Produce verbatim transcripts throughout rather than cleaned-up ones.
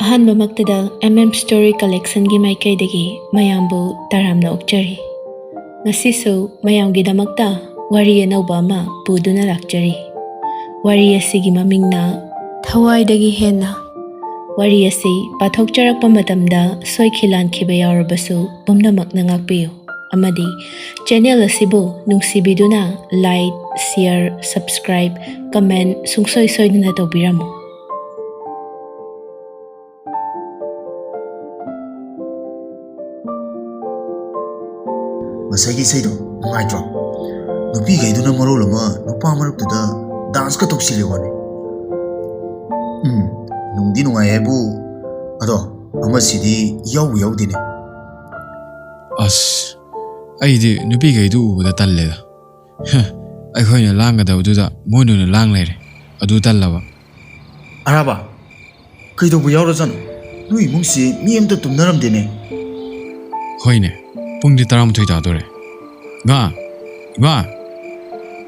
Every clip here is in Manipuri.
ꯑꯍꯥꯟꯕꯃꯛꯇꯗ M M Story Collectionꯒꯤ ꯃꯥꯏꯀꯩꯗꯒꯤ ꯃꯌꯥꯝꯕꯨ ꯇꯔꯥꯝꯅ ꯑꯣꯛꯆꯔꯤ꯫ ꯉꯁꯤꯁꯨ ꯃꯌꯥꯝꯒꯤꯗꯃꯛꯇ ꯋꯥꯔꯤ ꯑꯅꯧꯕ ꯑꯃ ꯄꯨꯗꯨꯅ ꯂꯥꯛꯆꯔꯤ꯫ ꯋꯥꯔꯤ ꯑꯁꯤꯒꯤ ꯃꯃꯤꯡꯅ ꯊꯋꯥꯏꯗꯒꯤ ꯍꯦꯟꯅ꯫ ꯋꯥꯔꯤ ꯑꯁꯤ ꯄꯥꯊꯣꯛꯆꯔꯛꯄ ꯃꯇꯝꯗ ꯁꯣꯏꯈꯤ ꯂꯥꯟꯈꯤꯕ ꯌꯥꯎꯔꯕꯁꯨ ꯄꯨꯝꯅꯃꯛꯅ ꯉꯥꯛꯄꯤꯌꯨ꯫ ꯑꯃꯗꯤ channel ꯑꯁꯤꯕꯨ ꯅꯨꯡꯁꯤꯕꯤꯗꯨꯅ like, share, subscribe, comment ꯁꯨꯡꯁꯣꯏ ꯁꯣꯏꯗꯅ ꯇꯧꯕꯤꯔꯝꯃꯨ꯫ ꯉꯁꯥꯏꯒꯤ ꯏꯁꯩꯗꯣ ꯅꯨꯡꯉꯥꯏꯇ꯭ꯔꯣ? ꯅꯨꯄꯤꯈꯩꯗꯨꯅ ꯃꯔꯣꯜ ꯑꯃ ꯅꯨꯄꯥ ꯃꯔꯛꯇꯨꯗ danceꯀ ꯇꯧꯁꯤꯜꯂꯤ ꯋꯥꯅꯤ꯫ ꯎꯝ, ꯅꯨꯡꯗꯤ ꯅꯨꯡꯉꯥꯏ ꯍꯥꯏꯕꯨ, ꯑꯗꯣ ꯑꯃꯁꯤꯗꯤ ꯌꯥꯎꯕꯨ ꯌꯥꯎꯗꯦꯅꯦ꯫ ꯑꯁ, ꯑꯩꯗꯤ ꯅꯨꯄꯤꯈꯩꯗꯨ ꯎꯕꯗ ꯇꯜꯂꯦꯗ꯫ ꯍ, ꯑꯩꯈꯣꯏꯅ ꯂꯥꯡꯒꯗꯕꯗꯨꯗ ꯃꯣꯏꯅ ꯑꯣꯏꯅ ꯂꯥꯡ ꯂꯩꯔꯦ꯫ ꯑꯗꯨ ꯇꯜꯂꯕ꯫ ꯑꯔꯥꯕ, ꯀꯩꯗꯧꯕ ꯌꯥꯎꯔꯖꯥꯠꯅꯣ? ꯅꯣꯏ ꯏꯃꯨꯡꯁꯤ ꯃꯤ ꯑꯝꯇ ꯇꯨꯝꯅꯔꯝꯗꯦꯅꯦ꯫ ꯍꯣꯏꯅꯦ, ꯄꯨꯡꯗꯤ ꯇꯔꯥꯃꯥꯊꯣꯏ ꯇꯥꯗꯣꯔꯦ꯫ ꯏꯃꯥ! ꯏꯃꯥ!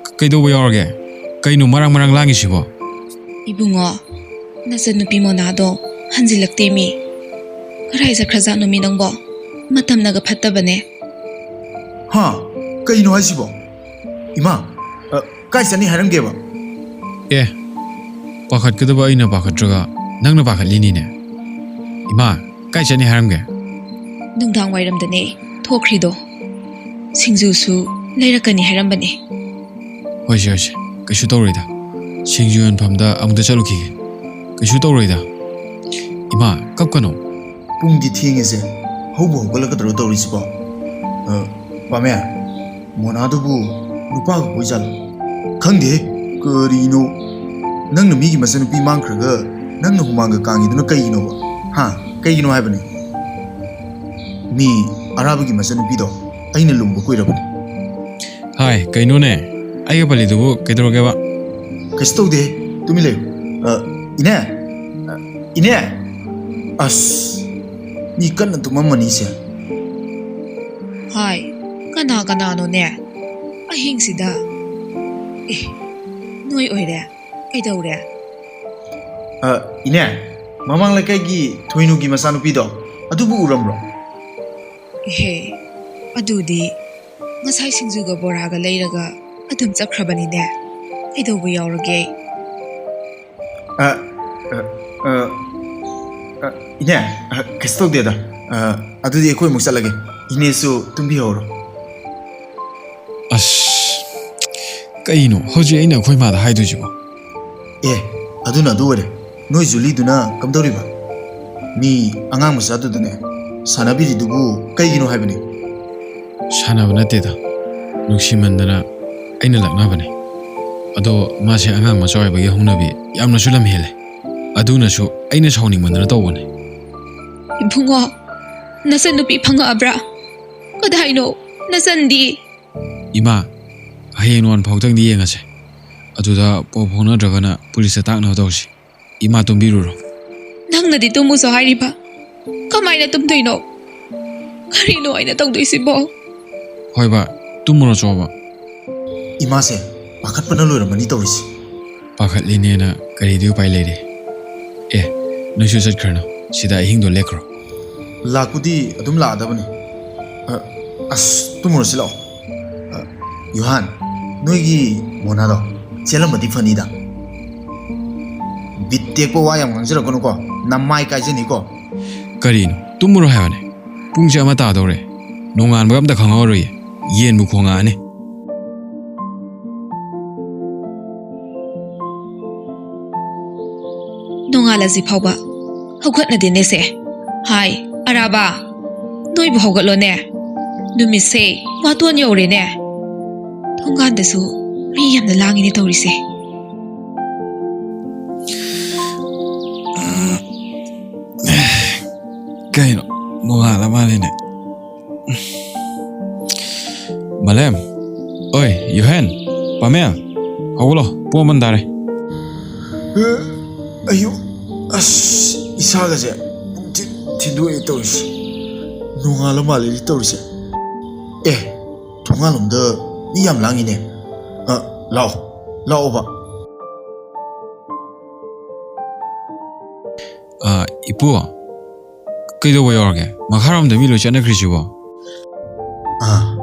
ꯀ-, ꯀꯩꯗꯧꯕ ꯌꯥꯎꯔꯒꯦ? ꯀꯩꯅꯣ ꯃꯔꯥꯡ ꯃꯔꯥꯡ ꯂꯥꯡꯉꯤꯁꯤꯕꯣ? ꯏꯕꯨꯡꯉꯣ, ꯅꯆꯟꯅꯨꯄꯤ ꯃꯣꯅꯥꯗꯣ ꯍꯟꯖꯤꯜꯂꯛꯇꯦꯃꯤ꯫ ꯀꯔꯥꯏ ꯆꯠꯈ꯭ꯔꯖꯥꯠꯅꯣꯃꯤ ꯅꯪꯕꯣ? ꯃꯇꯝꯅꯒ ꯐꯠꯇꯕꯅꯦ꯫ ꯍꯥ? ꯀꯩꯅꯣ ꯍꯥꯏꯁꯤꯕꯣ? ꯏꯃꯥ, ꯑ, ꯀꯥꯏ ꯆꯠꯅꯤ ꯍꯥꯏꯔꯝꯒꯦꯕ? ꯑꯦ, ꯄꯥꯈꯠꯀꯗꯕ ꯑꯩꯅ ꯄꯥꯈꯠꯇ꯭ꯔꯒ ꯅꯪꯅ ꯄꯥꯈꯠꯂꯤꯅꯤꯅꯦ꯫ ꯏꯃꯥ, ꯀꯥꯏ ꯆꯠꯅꯤ ꯍꯥꯏꯔꯝꯒꯦ? ꯅꯨꯡꯗꯥꯡ ꯋꯥꯏꯔꯝꯗꯅꯦ ꯊꯣꯛꯈ꯭ꯔꯤꯗꯣ꯫ ꯁꯤꯡꯖꯨꯁꯨ ꯂꯩꯔꯛꯀꯅꯤ ꯍꯥꯏꯔꯝꯕꯅꯦ꯫ ꯍꯣꯏꯁꯦ, ꯍꯣꯏꯁꯦ, ꯀꯩꯁꯨ ꯇꯧꯔꯣꯏꯗ꯫ ꯁꯤꯡꯖꯨ ꯌꯣꯟꯐꯝꯗ ꯑꯃꯨꯛꯇ ꯆꯠꯂꯨꯈꯤꯒꯦ꯫ ꯀꯩꯁꯨ ꯇꯧꯔꯣꯏꯗ꯫ ꯏꯃꯥ, ꯀꯞꯀꯅꯣ꯫ ꯄꯨꯡꯗꯤ ꯊꯦꯡꯉꯦꯁꯦ, ꯍꯧꯕꯨ ꯍꯧꯒꯠꯂꯛꯀꯗ꯭ꯔꯣ ꯇꯧꯔꯤꯁꯤꯕꯣ? ꯑ, ꯄꯥꯃꯦ, ꯃꯣꯅꯥꯗꯨꯕꯨ ꯅꯨꯄꯥꯒ ꯀꯣꯏꯖꯥꯠꯂꯣ? ꯈꯪꯗꯦꯍꯦ, ꯀꯔꯤꯅꯣ? ꯅꯪꯅ ꯃꯤꯒꯤ ꯃꯆꯟꯅꯨꯄꯤ ꯃꯥꯡꯈ꯭ꯔꯒ ꯅꯪꯅ ꯍꯨꯃꯥꯡꯒ ꯀꯥꯡꯉꯤꯗꯨꯅ ꯀꯩꯒꯤꯅꯣꯕ? ꯍꯥ? ꯀꯩꯒꯤꯅꯣ ꯍꯥꯏꯕꯅꯦ? ꯃꯤ ꯑꯔꯥꯕꯒꯤ ꯃꯆꯟꯅꯨꯄꯤꯗꯣ ꯑꯩꯅ ꯂꯨꯝꯕ ꯀꯨꯏꯔꯕꯅꯦ꯫ ꯍꯥꯏ, ꯀꯩꯅꯣꯅꯦ? ꯑꯩꯒ ꯄꯜꯂꯤꯗꯨꯕꯨ ꯀꯩꯗꯧꯔꯒꯦꯕ? ꯀꯩꯁꯨ ꯇꯧꯗꯦ, ꯇꯨꯃꯤꯟ ꯂꯩꯌꯨ꯫ ꯑ, ꯏꯅꯦ? ꯑ, ꯏꯅꯦ? ꯑꯁ, ꯃꯤ ꯀꯟꯅ ꯇꯨꯝꯃꯝꯃꯅꯤꯁꯦ꯫ ꯍꯥꯏ, ꯀꯅꯥ ꯀꯅꯥꯅꯣꯅꯦ? ꯑꯍꯤꯡꯁꯤꯗ꯫ ꯑꯦ, ꯅꯣꯏ ꯑꯣꯏꯔꯦ? ꯀꯩꯗꯧꯔꯦ? ꯑ, ꯏꯅꯦ, ꯃꯃꯥꯡ ꯂꯩꯀꯥꯏꯒꯤ ꯊꯣꯏꯅꯨꯒꯤ ꯃꯆꯥꯅꯨꯄꯤꯗꯣ, ꯑꯗꯨꯕꯨ ꯎꯔꯝꯕ꯭ꯔꯣ? ꯏꯍꯦ, ꯑꯗꯨꯗꯤ ꯉꯁꯥꯏ ꯁꯤꯡꯖꯨꯒ ꯕꯣꯔꯥꯒ ꯂꯩꯔꯒ ꯑꯗꯨꯝ ꯆꯠꯈ꯭ꯔꯕꯅꯤꯅꯦ꯫ ꯀꯩꯗꯧꯕ ꯌꯥꯎꯔꯒꯦ? ꯑ, ꯑ, ꯑ, ꯑ, ꯏꯅꯦ, ꯑ, ꯀꯩꯁꯨ ꯇꯧꯗꯦꯗ꯫ ꯑ, ꯑꯗꯨꯗꯤ ꯑꯩꯈꯣꯏ ꯑꯃꯨꯛ ꯆꯠꯂꯒꯦ꯫ ꯏꯅꯦꯁꯨ ꯇꯨꯝꯕꯤꯍꯧꯔꯣ꯫ ꯑꯁ, ꯀꯩꯅꯣ ꯍꯧꯖꯤꯛ ꯑꯩꯅ ꯑꯩꯈꯣꯏ ꯃꯥꯗ ꯍꯥꯏꯗꯣꯏꯁꯤꯕꯣ? ꯑꯦ, ꯑꯗꯨꯅ ꯑꯗꯨ ꯑꯣꯏꯔꯦ꯫ ꯅꯣꯏ ꯖꯨꯂꯤꯗꯨꯅ ꯀꯝꯗꯧꯔꯤꯕ? ꯃꯤ ꯑꯉꯥꯡ ꯃꯆꯥꯗꯨꯗꯅꯦ ꯁꯥꯟꯅꯕꯤꯔꯤꯗꯨꯕꯨ ꯀꯩꯒꯤꯅꯣ ꯍꯥꯏꯕꯅꯤ? ꯁꯥꯟꯅꯕ ꯅꯠꯇꯦꯗ, ꯅꯨꯡꯁꯤꯃꯟꯗꯅ ꯑꯩꯅ ꯂꯛꯅꯕꯅꯦ꯫ ꯑꯗꯣ ꯃꯥꯁꯦ ꯑꯉꯥꯡ ꯃꯆꯥ ꯑꯣꯏꯕꯒꯤ ꯍꯧꯅꯕꯤ ꯌꯥꯝꯅꯁꯨ ꯂꯝ ꯍꯦꯜꯂꯦ꯫ ꯑꯗꯨꯅꯁꯨ ꯑꯩꯅ ꯁꯥꯎꯅꯤꯡꯃꯟꯗꯅ ꯇꯧꯕꯅꯦ꯫ ꯏꯕꯨꯡꯉꯣ, ꯅꯆꯟꯅꯨꯄꯤ ꯐꯪꯉꯛꯑꯕ꯭ꯔꯥ? ꯀꯗꯥꯏꯅꯣ ꯅꯆꯟꯗꯤ? ꯏꯃꯥ, ꯍꯌꯦꯡ ꯅꯣꯡꯉꯥꯟ ꯐꯥꯎꯇꯪꯗꯤ ꯌꯦꯡꯉꯁꯦ꯫ ꯑꯗꯨꯗ ꯄꯥꯎ ꯐꯥꯎꯅꯗ꯭ꯔꯒꯅ ꯄꯨꯂꯤꯁꯇ ꯇꯥꯛꯅꯕ ꯇꯧꯁꯤ꯫ ꯏꯃꯥ ꯇꯨꯝꯕꯤꯔꯨꯔꯣ꯫ ꯅꯪꯅꯗꯤ ꯇꯨꯝꯃꯨꯁꯨ ꯍꯥꯏꯔꯤꯕ, ꯀꯃꯥꯏꯅ ꯇꯨꯝꯗꯣꯏꯅꯣ? ꯀꯔꯤꯅꯣ ꯑꯩꯅ ꯇꯧꯗꯣꯏꯁꯤꯕꯣ? ꯍꯣꯏ ꯕꯥ, ꯇꯨꯝꯃꯨꯔꯣ ꯆꯣꯕ꯫ ꯏꯃꯥꯁꯦ ꯄꯥꯈꯠꯄꯅ ꯂꯣꯏꯔꯝꯃꯅꯤ ꯇꯧꯔꯤꯁꯦ꯫ ꯄꯥꯈꯠꯂꯤꯅꯦꯅ ꯀꯔꯤꯗꯤ ꯎꯄꯥꯏ ꯂꯩꯔꯤ? ꯑꯦ, ꯅꯣꯏꯁꯨ ꯆꯠꯈ꯭ꯔꯅꯨ, ꯁꯤꯗ ꯑꯍꯤꯡꯗꯣ ꯂꯦꯛꯈ꯭ꯔꯣ꯫ ꯂꯥꯛꯄꯨꯗꯤ ꯑꯗꯨꯝ ꯂꯥꯛꯑꯗꯕꯅꯤ꯫ ꯑ, ꯑꯁ, ꯇꯨꯝꯃꯨꯔꯁꯤ ꯂꯥꯛꯑꯣ꯫ ꯑ, ꯌꯣꯍꯥꯟ, ꯅꯣꯏꯒꯤ ꯃꯣꯅꯥꯗꯣ ꯆꯦꯜꯂꯝꯃꯗꯤ ꯐꯅꯤꯗ꯫ ꯕꯤꯠ ꯇꯦꯛꯄ ꯋꯥ ꯌꯥꯝ ꯉꯥꯡꯖꯔꯛꯀꯅꯨꯀꯣ, ꯅꯃꯥꯏ ꯀꯥꯏꯖꯅꯤꯀꯣ꯫ ꯀꯔꯤꯅꯣ? ꯇꯨꯝꯃꯨꯔꯣ ꯍꯥꯏꯕꯅꯦ꯫ ꯄꯨꯡꯁꯦ ꯑꯃ ꯇꯥꯗꯧꯔꯦ꯫ ꯅꯣꯡꯉꯥꯟꯕꯒ ꯑꯝꯇ ꯈꯪꯍꯧꯔꯣꯏꯌꯦ꯫ ꯌꯦꯟꯕꯨ ꯈꯣꯡꯉꯛꯑꯅꯤ꯫ ꯅꯣꯡꯉꯥꯜꯂꯁꯤ ꯐꯥꯎꯕ ꯍꯧꯒꯠꯅꯗꯦꯅꯦꯁꯦ꯫ ꯍꯥꯏ, ꯑꯔꯥꯕ, ꯅꯣꯏꯕꯨ ꯍꯧꯒꯠꯂꯣꯅꯦ꯫ ꯅꯨꯃꯤꯠꯁꯦ ꯃꯇꯣꯟ ꯌꯧꯔꯦꯅꯦ꯫ ꯊꯣꯡꯒꯥꯟꯗꯁꯨ ꯃꯤ ꯌꯥꯝꯅ ꯂꯥꯡꯉꯤꯅꯦ ꯇꯧꯔꯤꯁꯦ꯫ ꯀꯩꯅꯣ, ꯅꯣꯡꯉꯥꯜꯂ ꯃꯥꯜꯂꯦꯅꯦ꯫ ꯃꯥꯂꯦꯝ, ꯑꯣꯏ, ꯌꯨꯍꯦꯟ, ꯄꯥꯃꯦꯜ, ꯍꯧꯒꯠꯂꯣ, ꯄꯨꯡ ꯑꯃ ꯇꯥꯔꯦ꯫ ꯑꯌꯨꯛ, ꯑꯁ, ꯏꯁꯥꯒꯁꯦ ꯄꯨꯡꯊꯤꯟ ꯊꯤꯟꯗꯣꯛꯑꯦ ꯇꯧꯔꯤꯁꯦ꯫ ꯅꯣꯡꯉꯥꯜꯂ ꯃꯥꯜꯂꯦꯅꯦ ꯇꯧꯔꯤꯁꯦ꯫ ꯑꯦ, ꯊꯣꯡꯒꯥꯜꯂꯣꯝꯗ ꯃꯤ ꯌꯥꯝ ꯂꯥꯡꯉꯤꯅꯦ꯫ ꯑ, ꯂꯥꯛꯑꯣ, ꯂꯥꯛꯑꯣꯕ꯫ ꯏꯄꯨ, ꯀꯩꯗꯧꯕ ꯌꯥꯎꯔꯒꯦ? ꯃꯈꯥꯔꯣꯝꯗ ꯃꯤ ꯂꯣꯏ ꯆꯠꯅꯈ꯭ꯔꯤꯁꯤꯕꯣ? ꯑꯥ,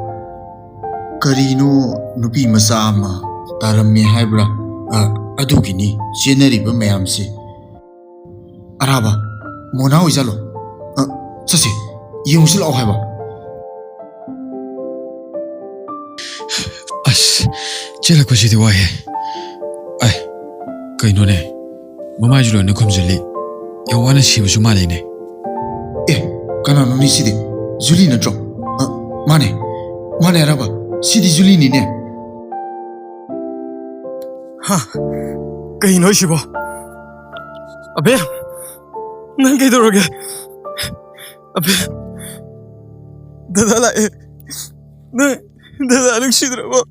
ꯀꯔꯤꯅꯣ, ꯅꯨꯄꯤ ꯃꯆꯥ ꯑꯃ ꯇꯥꯔꯝꯃꯦ ꯍꯥꯏꯕ꯭ꯔꯥ? ꯑ, ꯑꯗꯨꯒꯤꯅꯤ ꯆꯦꯟꯅꯔꯤꯕ ꯃꯌꯥꯝꯁꯦ꯫ ꯑꯔꯥꯕ, ꯃꯣꯅꯥ ꯑꯣꯏꯖꯥꯠꯂꯣ? ꯑ, ꯆꯠꯁꯦ, ꯌꯦꯡꯉꯨꯁꯤ ꯂꯥꯛꯑꯣ ꯍꯥꯏꯕ꯫ ꯑꯁ, ꯆꯦꯜꯂꯛꯄꯁꯤꯗꯤ ꯋꯥꯏꯍꯦ꯫ ꯑꯥꯏ, ꯀꯩꯅꯣꯅꯦ, ꯃꯃꯥꯏꯁꯨ ꯂꯣꯏꯅ ꯈꯨꯝꯖꯤꯜꯂꯤ꯫ ꯌꯥꯝ ꯋꯥꯅ ꯁꯤꯕꯁꯨ ꯃꯥꯜꯂꯤꯅꯦ꯫ ꯑꯦ, ꯀꯅꯥꯅꯣꯅꯦ ꯁꯤꯗꯤ? ꯖꯨꯂꯤ ꯅꯠꯇ꯭ꯔꯣ? ꯑ, ꯃꯥꯅꯦ, ꯃꯥꯅꯦ ꯑꯔꯥꯕ, ꯁꯤꯗꯤ ꯖꯨꯂꯤꯅꯤꯅꯦ꯫ ꯍꯥ? ꯀꯩꯅꯣ ꯁꯤꯕꯣ? ꯑꯕꯦ, ꯅꯪ ꯀꯩꯗꯧꯔꯒꯦ? ꯑꯕꯦ, ꯗꯗꯥ ꯂꯥꯛꯑꯦ꯫ ꯅꯪ ꯗꯗꯥ ꯅꯨꯡꯁꯤꯗ꯭ꯔꯕꯣ?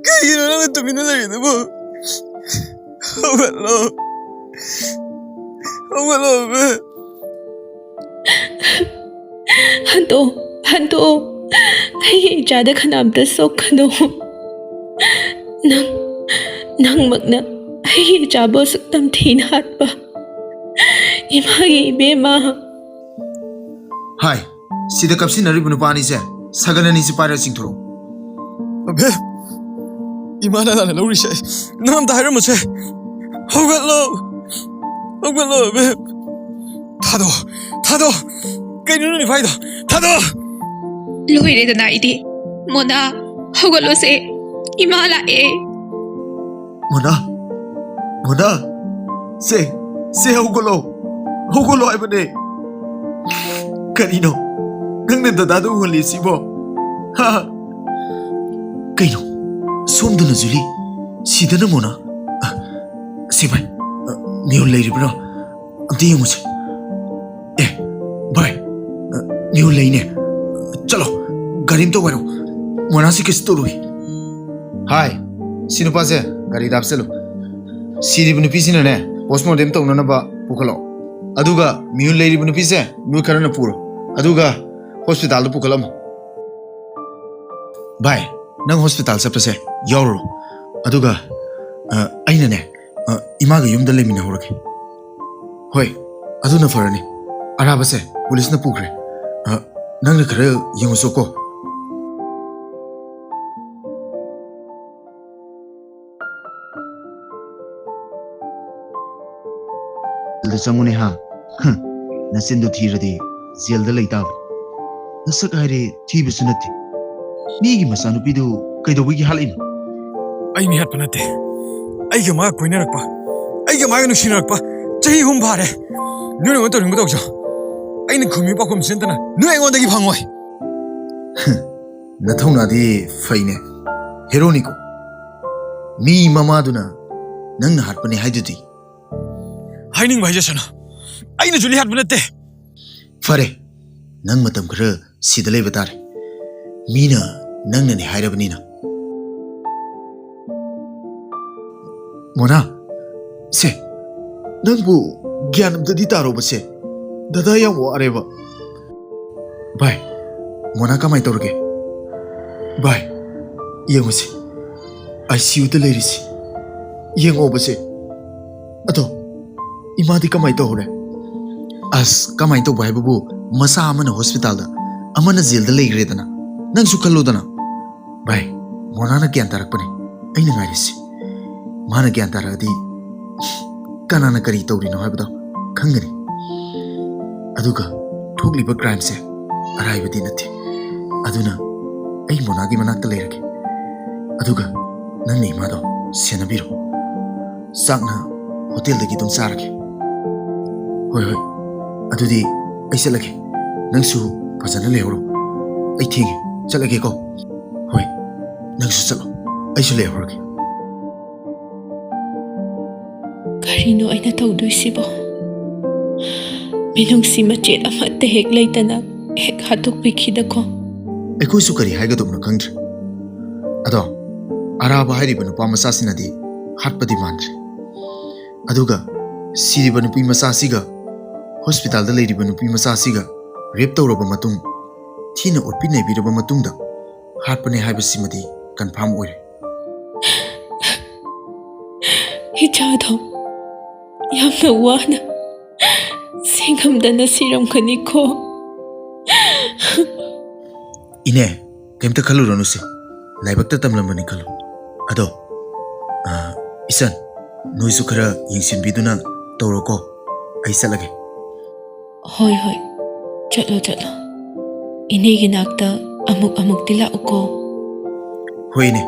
ꯀꯩꯒꯤꯅꯣ ꯅꯪꯅ ꯇꯨꯃꯤꯟꯅ ꯂꯩꯔꯤꯗꯨꯕꯨ? ꯍꯧꯒꯠꯂꯣ, ꯍꯧꯒꯠꯂꯣ ꯑꯕꯦ꯫ ꯍꯟꯗꯣꯛꯑꯣ, ꯍꯟꯗꯣꯛꯑꯣ꯫ ꯑꯩꯒꯤ ꯏꯆꯥꯗ ꯀꯅꯥꯝꯇ ꯁꯣꯛꯀꯅꯨ꯫ ꯅꯪ, ꯅꯪꯃꯛꯅ ꯑꯩꯒꯤ ꯏꯆꯥꯕꯨ ꯑꯁꯨꯛ ꯇꯝꯊꯤꯅ ꯍꯥꯠꯄ ꯏꯃꯥꯒꯤ ꯏꯕꯦꯝꯃ꯫ ꯍꯥꯏ, ꯁꯤꯗ ꯀꯞꯁꯤꯟꯅꯔꯤꯕ ꯅꯨꯄꯥ ꯑꯅꯤꯁꯦ ꯁꯒꯟ ꯑꯅꯤꯁꯤ ꯄꯥꯏꯔꯒ ꯆꯤꯡꯊꯣꯔꯛꯎ꯫ ꯑꯕꯦ, ꯏꯃꯥꯅ ꯂꯥꯟꯅ ꯂꯧꯔꯤꯁꯦ ꯅꯪ ꯑꯝꯇ ꯍꯥꯏꯔꯝꯃꯨꯁꯦ꯫ ꯍꯧꯒꯠꯂꯣ, ꯍꯧꯒꯠꯂꯣ ꯑꯕꯦ꯫ ꯊꯥꯗꯣ, ꯊꯥꯗꯣ꯫ ꯀꯩꯅꯣ ꯅꯪ ꯐꯥꯏꯗꯣ? ꯊꯥꯗꯣ꯫ ꯂꯣꯏꯔꯦꯗꯅ ꯑꯩꯗꯤ꯫ ꯃꯣꯅꯥ, ꯍꯧꯒꯠꯂꯣꯁꯦ꯫ ꯏꯃꯥ ꯂꯥꯛꯑꯦ꯫ ꯃꯣꯅꯥ, ꯃꯣꯅꯥ, ꯁꯦ, ꯁꯦ ꯍꯧꯒꯠꯂꯣ, ꯍꯧꯒꯠꯂꯣ ꯍꯥꯏꯕꯅꯦ꯫ ꯀꯔꯤꯅꯣ ꯅꯪꯅ ꯗꯗꯥꯗ ꯎꯍꯜꯂꯤꯁꯤꯕꯣ? ꯍꯥ? ꯀꯩꯅꯣ, ꯁꯣꯝꯗꯅ ꯖꯨꯂꯤ, ꯁꯤꯗꯅ ꯃꯣꯅꯥ꯫ ꯑ, ꯁꯤ ꯚꯥꯏ, ꯑ, ꯃꯤꯍꯨꯟ ꯂꯩꯔꯤꯕ꯭ꯔꯣ? ꯑꯝꯇ ꯌꯦꯡꯉꯨꯁꯦ꯫ ꯑꯦ, ꯚꯥꯏ, ꯑ, ꯃꯤꯍꯨꯟ ꯂꯩꯅꯦ꯫ ꯆꯠꯂꯣ, ꯒꯥꯔꯤ ꯑꯝꯇ ꯋꯥꯏꯔꯣ꯫ ꯃꯣꯅꯥꯁꯤ ꯀꯩꯁꯨ ꯇꯧꯔꯣꯏ꯫ ꯍꯥꯏ, ꯁꯤ ꯅꯨꯄꯥꯁꯦ ꯒꯥꯔꯤꯗ ꯍꯥꯞꯆꯜꯂꯨ꯫ ꯁꯤꯔꯤꯕ ꯅꯨꯄꯤꯁꯤꯅꯅꯦ, postmortem ꯇꯧꯅꯅꯕ ꯄꯨꯈꯠꯂꯣ꯫ ꯑꯗꯨꯒ ꯃꯤꯍꯨꯟ ꯂꯩꯔꯤꯕ ꯅꯨꯄꯤꯁꯦ ꯅꯣꯏ ꯈꯔꯅ ꯄꯨꯔꯣ꯫ ꯑꯗꯨꯒ hospitalꯗ ꯄꯨꯈꯠꯂꯝꯃꯣ꯫ ꯚꯥꯏ, ꯅꯪ hospital ꯆꯠꯄꯁꯦ ꯌꯥꯎꯔꯨꯔꯣ꯫ ꯑꯗꯨꯒ, ꯑ, ꯑꯩꯅꯅꯦ, ꯑ, ꯏꯃꯥꯒ ꯌꯨꯝꯗ ꯂꯩꯃꯤꯟꯅꯍꯧꯔꯒꯦ꯫ ꯍꯣꯏ, ꯑꯗꯨꯅ ꯐꯔꯅꯤ꯫ ꯑꯔꯥꯕꯁꯦ ꯄꯨꯂꯤꯁꯅ ꯄꯨꯈ꯭ꯔꯦ꯫ ꯑ, ꯅꯪꯅ ꯈꯔ ꯌꯦꯡꯉꯨꯆꯣꯀꯣ꯫ ꯖꯦꯜꯗ ꯆꯪꯉꯨꯅꯦ ꯍꯥ? ꯍꯝ, ꯅꯆꯤꯟꯗꯨ ꯊꯤꯔꯗꯤ ꯖꯦꯜꯗ ꯂꯩ ꯇꯥꯕ꯫ ꯅꯁꯛ ꯍꯥꯏꯔꯦ ꯊꯤꯕꯁꯨ ꯅꯠꯇꯦ꯫ ꯃꯤꯒꯤ ꯃꯆꯥꯅꯨꯄꯤꯗꯨ ꯀꯩꯗꯧꯕꯒꯤ ꯍꯥꯠꯂꯛꯏꯅꯣ? ꯑꯩ ꯃꯤ ꯍꯥꯠꯄ ꯅꯠꯇꯦ꯫ ꯑꯩꯒ ꯃꯥꯒ ꯀꯣꯏꯅꯔꯛꯄ, ꯑꯩꯒ ꯃꯥꯒ ꯅꯨꯡꯁꯤꯅꯔꯛꯄ ꯆꯍꯤ ꯑꯍꯨꯝ ꯐꯥꯔꯦ꯫ ꯅꯣꯏꯅ ꯑꯩꯉꯣꯟꯗ ꯇꯧꯅꯤꯡꯕ ꯇꯧꯖꯧ꯫ ꯑꯩꯅ ꯈꯨꯝꯃꯤ ꯄꯥꯎꯈꯨꯝꯁꯤ ꯅꯠꯇꯅ ꯅꯣꯏ ꯑꯩꯉꯣꯟꯗꯒꯤ ꯐꯪꯉꯣꯏ꯫ ꯅꯊꯧꯅꯥꯗꯤ ꯐꯩꯅꯦ, ꯍꯦꯔꯣꯅꯤꯀꯣ꯫ ꯃꯤ ꯃꯃꯥꯗꯨꯅ ꯅꯪꯅ ꯍꯥꯠꯄꯅꯦ ꯍꯥꯏꯗꯨꯗꯤ꯫ ꯍꯥꯏꯅꯤꯡꯕ ꯍꯥꯏꯖꯁꯅꯨ, ꯑꯩꯅ ꯖꯨꯂꯤ ꯍꯥꯠꯄ ꯅꯠꯇꯦ꯫ ꯐꯔꯦ, ꯅꯪ ꯃꯇꯝ ꯈꯔ ꯁꯤꯗ ꯂꯩꯕ ꯇꯥꯔꯦ꯫ ꯃꯤꯅ ꯅꯪꯅꯅꯦ ꯍꯥꯏꯔꯕꯅꯤꯅ꯫ ꯃꯣꯅꯥ, ꯁꯦ, ꯅꯪꯕꯨ ꯒ꯭ꯌꯥꯟ ꯑꯝꯇꯗꯤ ꯇꯥꯔꯣꯕꯁꯦ꯫ ꯗꯗꯥ ꯌꯥꯝ ꯋꯥꯔꯦꯕ꯫ ꯚꯥꯏ, ꯃꯣꯅꯥ ꯀꯃꯥꯏ ꯇꯧꯔꯒꯦ? ꯚꯥꯏ, ꯌꯦꯡꯉꯨꯁꯤ꯫ ICUꯗ ꯂꯩꯔꯤꯁꯤ꯫ ꯌꯦꯡꯉꯣꯕꯁꯦ꯫ ꯑꯗꯣ, ꯏꯃꯥꯗꯤ ꯀꯃꯥꯏ ꯇꯧꯍꯧꯔꯦ? ꯑꯁ, ꯀꯃꯥꯏ ꯇꯧꯕ ꯍꯥꯏꯕꯕꯨ, ꯃꯆꯥ ꯑꯃꯅ ꯍꯣꯁꯄꯤꯇꯥꯜꯗ, ꯑꯃꯅ ꯖꯦꯜꯗ ꯂꯩꯈ꯭ꯔꯦꯗꯅ꯫ ꯅꯪꯁꯨ ꯈꯜꯂꯣꯗꯅ꯫ ꯚꯥꯏ, ꯃꯣꯅꯥꯅ ꯒ꯭ꯌꯥꯟ ꯇꯥꯔꯛꯄꯅꯦ ꯑꯩꯅ ꯉꯥꯏꯔꯤꯁꯤ꯫ ꯃꯥꯅ ꯒ꯭ꯌꯥꯟ ꯇꯥꯔꯛꯑꯗꯤ ꯀꯅꯥꯅ ꯀꯔꯤ ꯇꯧꯔꯤꯅꯣ ꯍꯥꯏꯕꯗꯣ ꯈꯪꯒꯅꯤ꯫ ꯑꯗꯨꯒ ꯊꯣꯛꯂꯤꯕ crimeꯁꯦ ꯑꯔꯥꯏꯕꯗꯤ ꯅꯠꯇꯦ꯫ ꯑꯗꯨꯅ ꯑꯩ ꯃꯣꯅꯥꯒꯤ ꯃꯅꯥꯛꯇ ꯂꯩꯔꯒꯦ꯫ ꯑꯗꯨꯒ ꯅꯪꯅ ꯏꯃꯥꯗꯣ ꯁꯦꯟꯅꯕꯤꯔꯣ꯫ ꯆꯥꯛꯅ ꯍꯣꯇꯦꯜꯗꯒꯤ ꯑꯗꯨꯝ ꯆꯥꯔꯒꯦ꯫ ꯍꯣꯏ, ꯍꯣꯏ꯫ ꯑꯗꯨꯗꯤ ꯑꯩ ꯆꯠꯂꯒꯦ꯫ ꯅꯪꯁꯨ ꯐꯖꯅ ꯂꯩꯍꯧꯔꯣ꯫ ꯑꯩ ꯊꯦꯡꯉꯦ꯫ ꯆꯠꯂꯒꯦꯀꯣ꯫ ꯍꯣꯏ꯫ ꯅꯪꯁꯨ ꯆꯠꯂꯣ꯫ ꯑꯩꯁꯨ ꯂꯩꯍꯧꯔꯒꯦ꯫ ꯀꯔꯤꯅꯣ ꯑꯩꯅ ꯇꯧꯗꯣꯏꯁꯤꯕꯣ? ꯃꯤꯅꯨꯡꯁꯤ ꯃꯆꯦꯠ ꯑꯃꯠꯇ ꯍꯦꯛ ꯂꯩꯇꯅ ꯍꯦꯛ ꯍꯥꯠꯇꯣꯛꯄꯤꯈꯤꯗꯀꯣ꯫ ꯑꯩꯈꯣꯏꯁꯨ ꯀꯔꯤ ꯍꯥꯏꯒꯗꯕꯅꯣ ꯈꯪꯗ꯭ꯔꯦ꯫ ꯑꯗꯣ, ꯑꯔꯥꯕ ꯍꯥꯏꯔꯤꯕ ꯅꯨꯄꯥ ꯃꯆꯥꯁꯤꯅꯗꯤ ꯍꯥꯠꯄꯗꯤ ꯃꯥꯟꯗ꯭ꯔꯦ꯫ ꯑꯗꯨꯒ ꯁꯤꯔꯤꯕ ꯅꯨꯄꯤ ꯃꯆꯥꯁꯤꯒ ꯍꯣꯁꯄꯤꯇꯥꯜꯗ ꯂꯩꯔꯤꯕ ꯅꯨꯄꯤ ꯃꯆꯥꯁꯤꯒ rape ꯇꯧꯔꯕ ꯃꯇꯨꯡ, ꯊꯤꯅ ꯑꯣꯠꯄꯤ ꯅꯩꯕꯤꯔꯕ ꯃꯇꯨꯡꯗ ꯍꯥꯠꯄꯅꯦ ꯍꯥꯏꯕꯁꯤꯃꯗꯤ confirm ꯑꯣꯏꯔꯦ꯫ ꯏꯆꯥꯗꯣ ꯌꯥꯝꯅ ꯋꯥꯅ ꯍꯤꯡꯉꯝꯗꯅ ꯁꯤꯔꯝꯒꯅꯤꯀꯣ꯫ ꯏꯅꯦ, ꯀꯩꯝꯇ ꯈꯜꯂꯨꯔꯅꯨꯁꯦ, ꯂꯥꯏꯕꯛꯇ ꯇꯝꯂꯝꯕꯅꯤ ꯈꯜꯂꯨ꯫ ꯑꯗꯣ, ꯑ, ꯏꯆꯟ, ꯅꯣꯏꯁꯨ ꯈꯔ ꯌꯦꯡꯁꯤꯟꯕꯤꯗꯨꯅ ꯇꯧꯔꯣꯀꯣ꯫ ꯑꯩ ꯆꯠꯂꯒꯦ꯫ ꯍꯣꯏ ꯍꯣꯏ, ꯆꯠꯂꯣ ꯆꯠꯂꯣ꯫ ꯏꯅꯦꯒꯤ ꯅꯥꯛꯇ ꯑꯃꯨꯛ ꯑꯃꯨꯛꯇꯤ ꯂꯥꯛꯎꯀꯣ꯫ ꯍꯣꯏ ꯏꯅꯦ,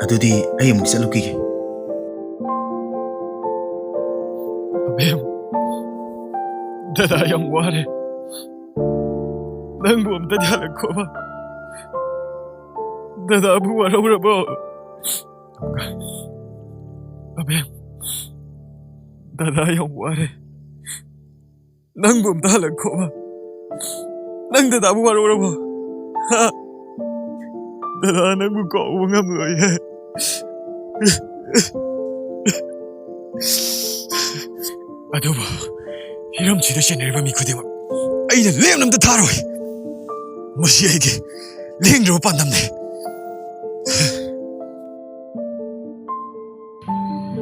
ꯑꯗꯨꯗꯤ ꯑꯩ ꯑꯃꯨꯛ ꯆꯠꯂꯨꯈꯤꯒꯦ꯫ ꯑꯕꯦꯝ, ꯗꯗꯥ ꯌꯥꯝ ꯋꯥꯔꯦ꯫ ꯅꯪꯕꯨ ꯑꯝꯇ ꯌꯥꯜꯂꯛꯈꯣꯕ꯫ ꯗꯗꯥꯕꯨ ꯋꯥꯔꯧꯔꯕꯣ? ꯑꯕꯦꯝ, ꯗꯗꯥ ꯌꯥꯝ ꯋꯥꯔꯦ꯫ ꯅꯪꯕꯨ ꯑꯝꯇ ꯍꯜꯂꯛꯈꯣꯕ꯫ ꯅꯪ ꯗꯗꯥꯕꯨ ꯋꯥꯔꯧꯔꯕꯣ? ꯍꯥ? ꯗꯗꯥ ꯅꯪꯕꯨ ꯀꯥꯎꯕ ꯉꯝꯂꯣꯏꯌꯦ꯫ ꯑꯗꯨꯕꯨ ꯍꯤꯔꯝꯁꯤꯗ ꯆꯦꯟꯅꯔꯤꯕ ꯃꯤ ꯈꯨꯗꯤꯡꯃꯛ ꯑꯩꯅ ꯂꯦꯝꯅ ꯑꯝꯇ ꯊꯥꯔꯣꯏ꯫ ꯃꯁꯤ ꯑꯩꯒꯤ ꯂꯦꯡꯗ꯭ꯔꯕ ꯄꯥꯟꯗꯝꯅꯤ꯫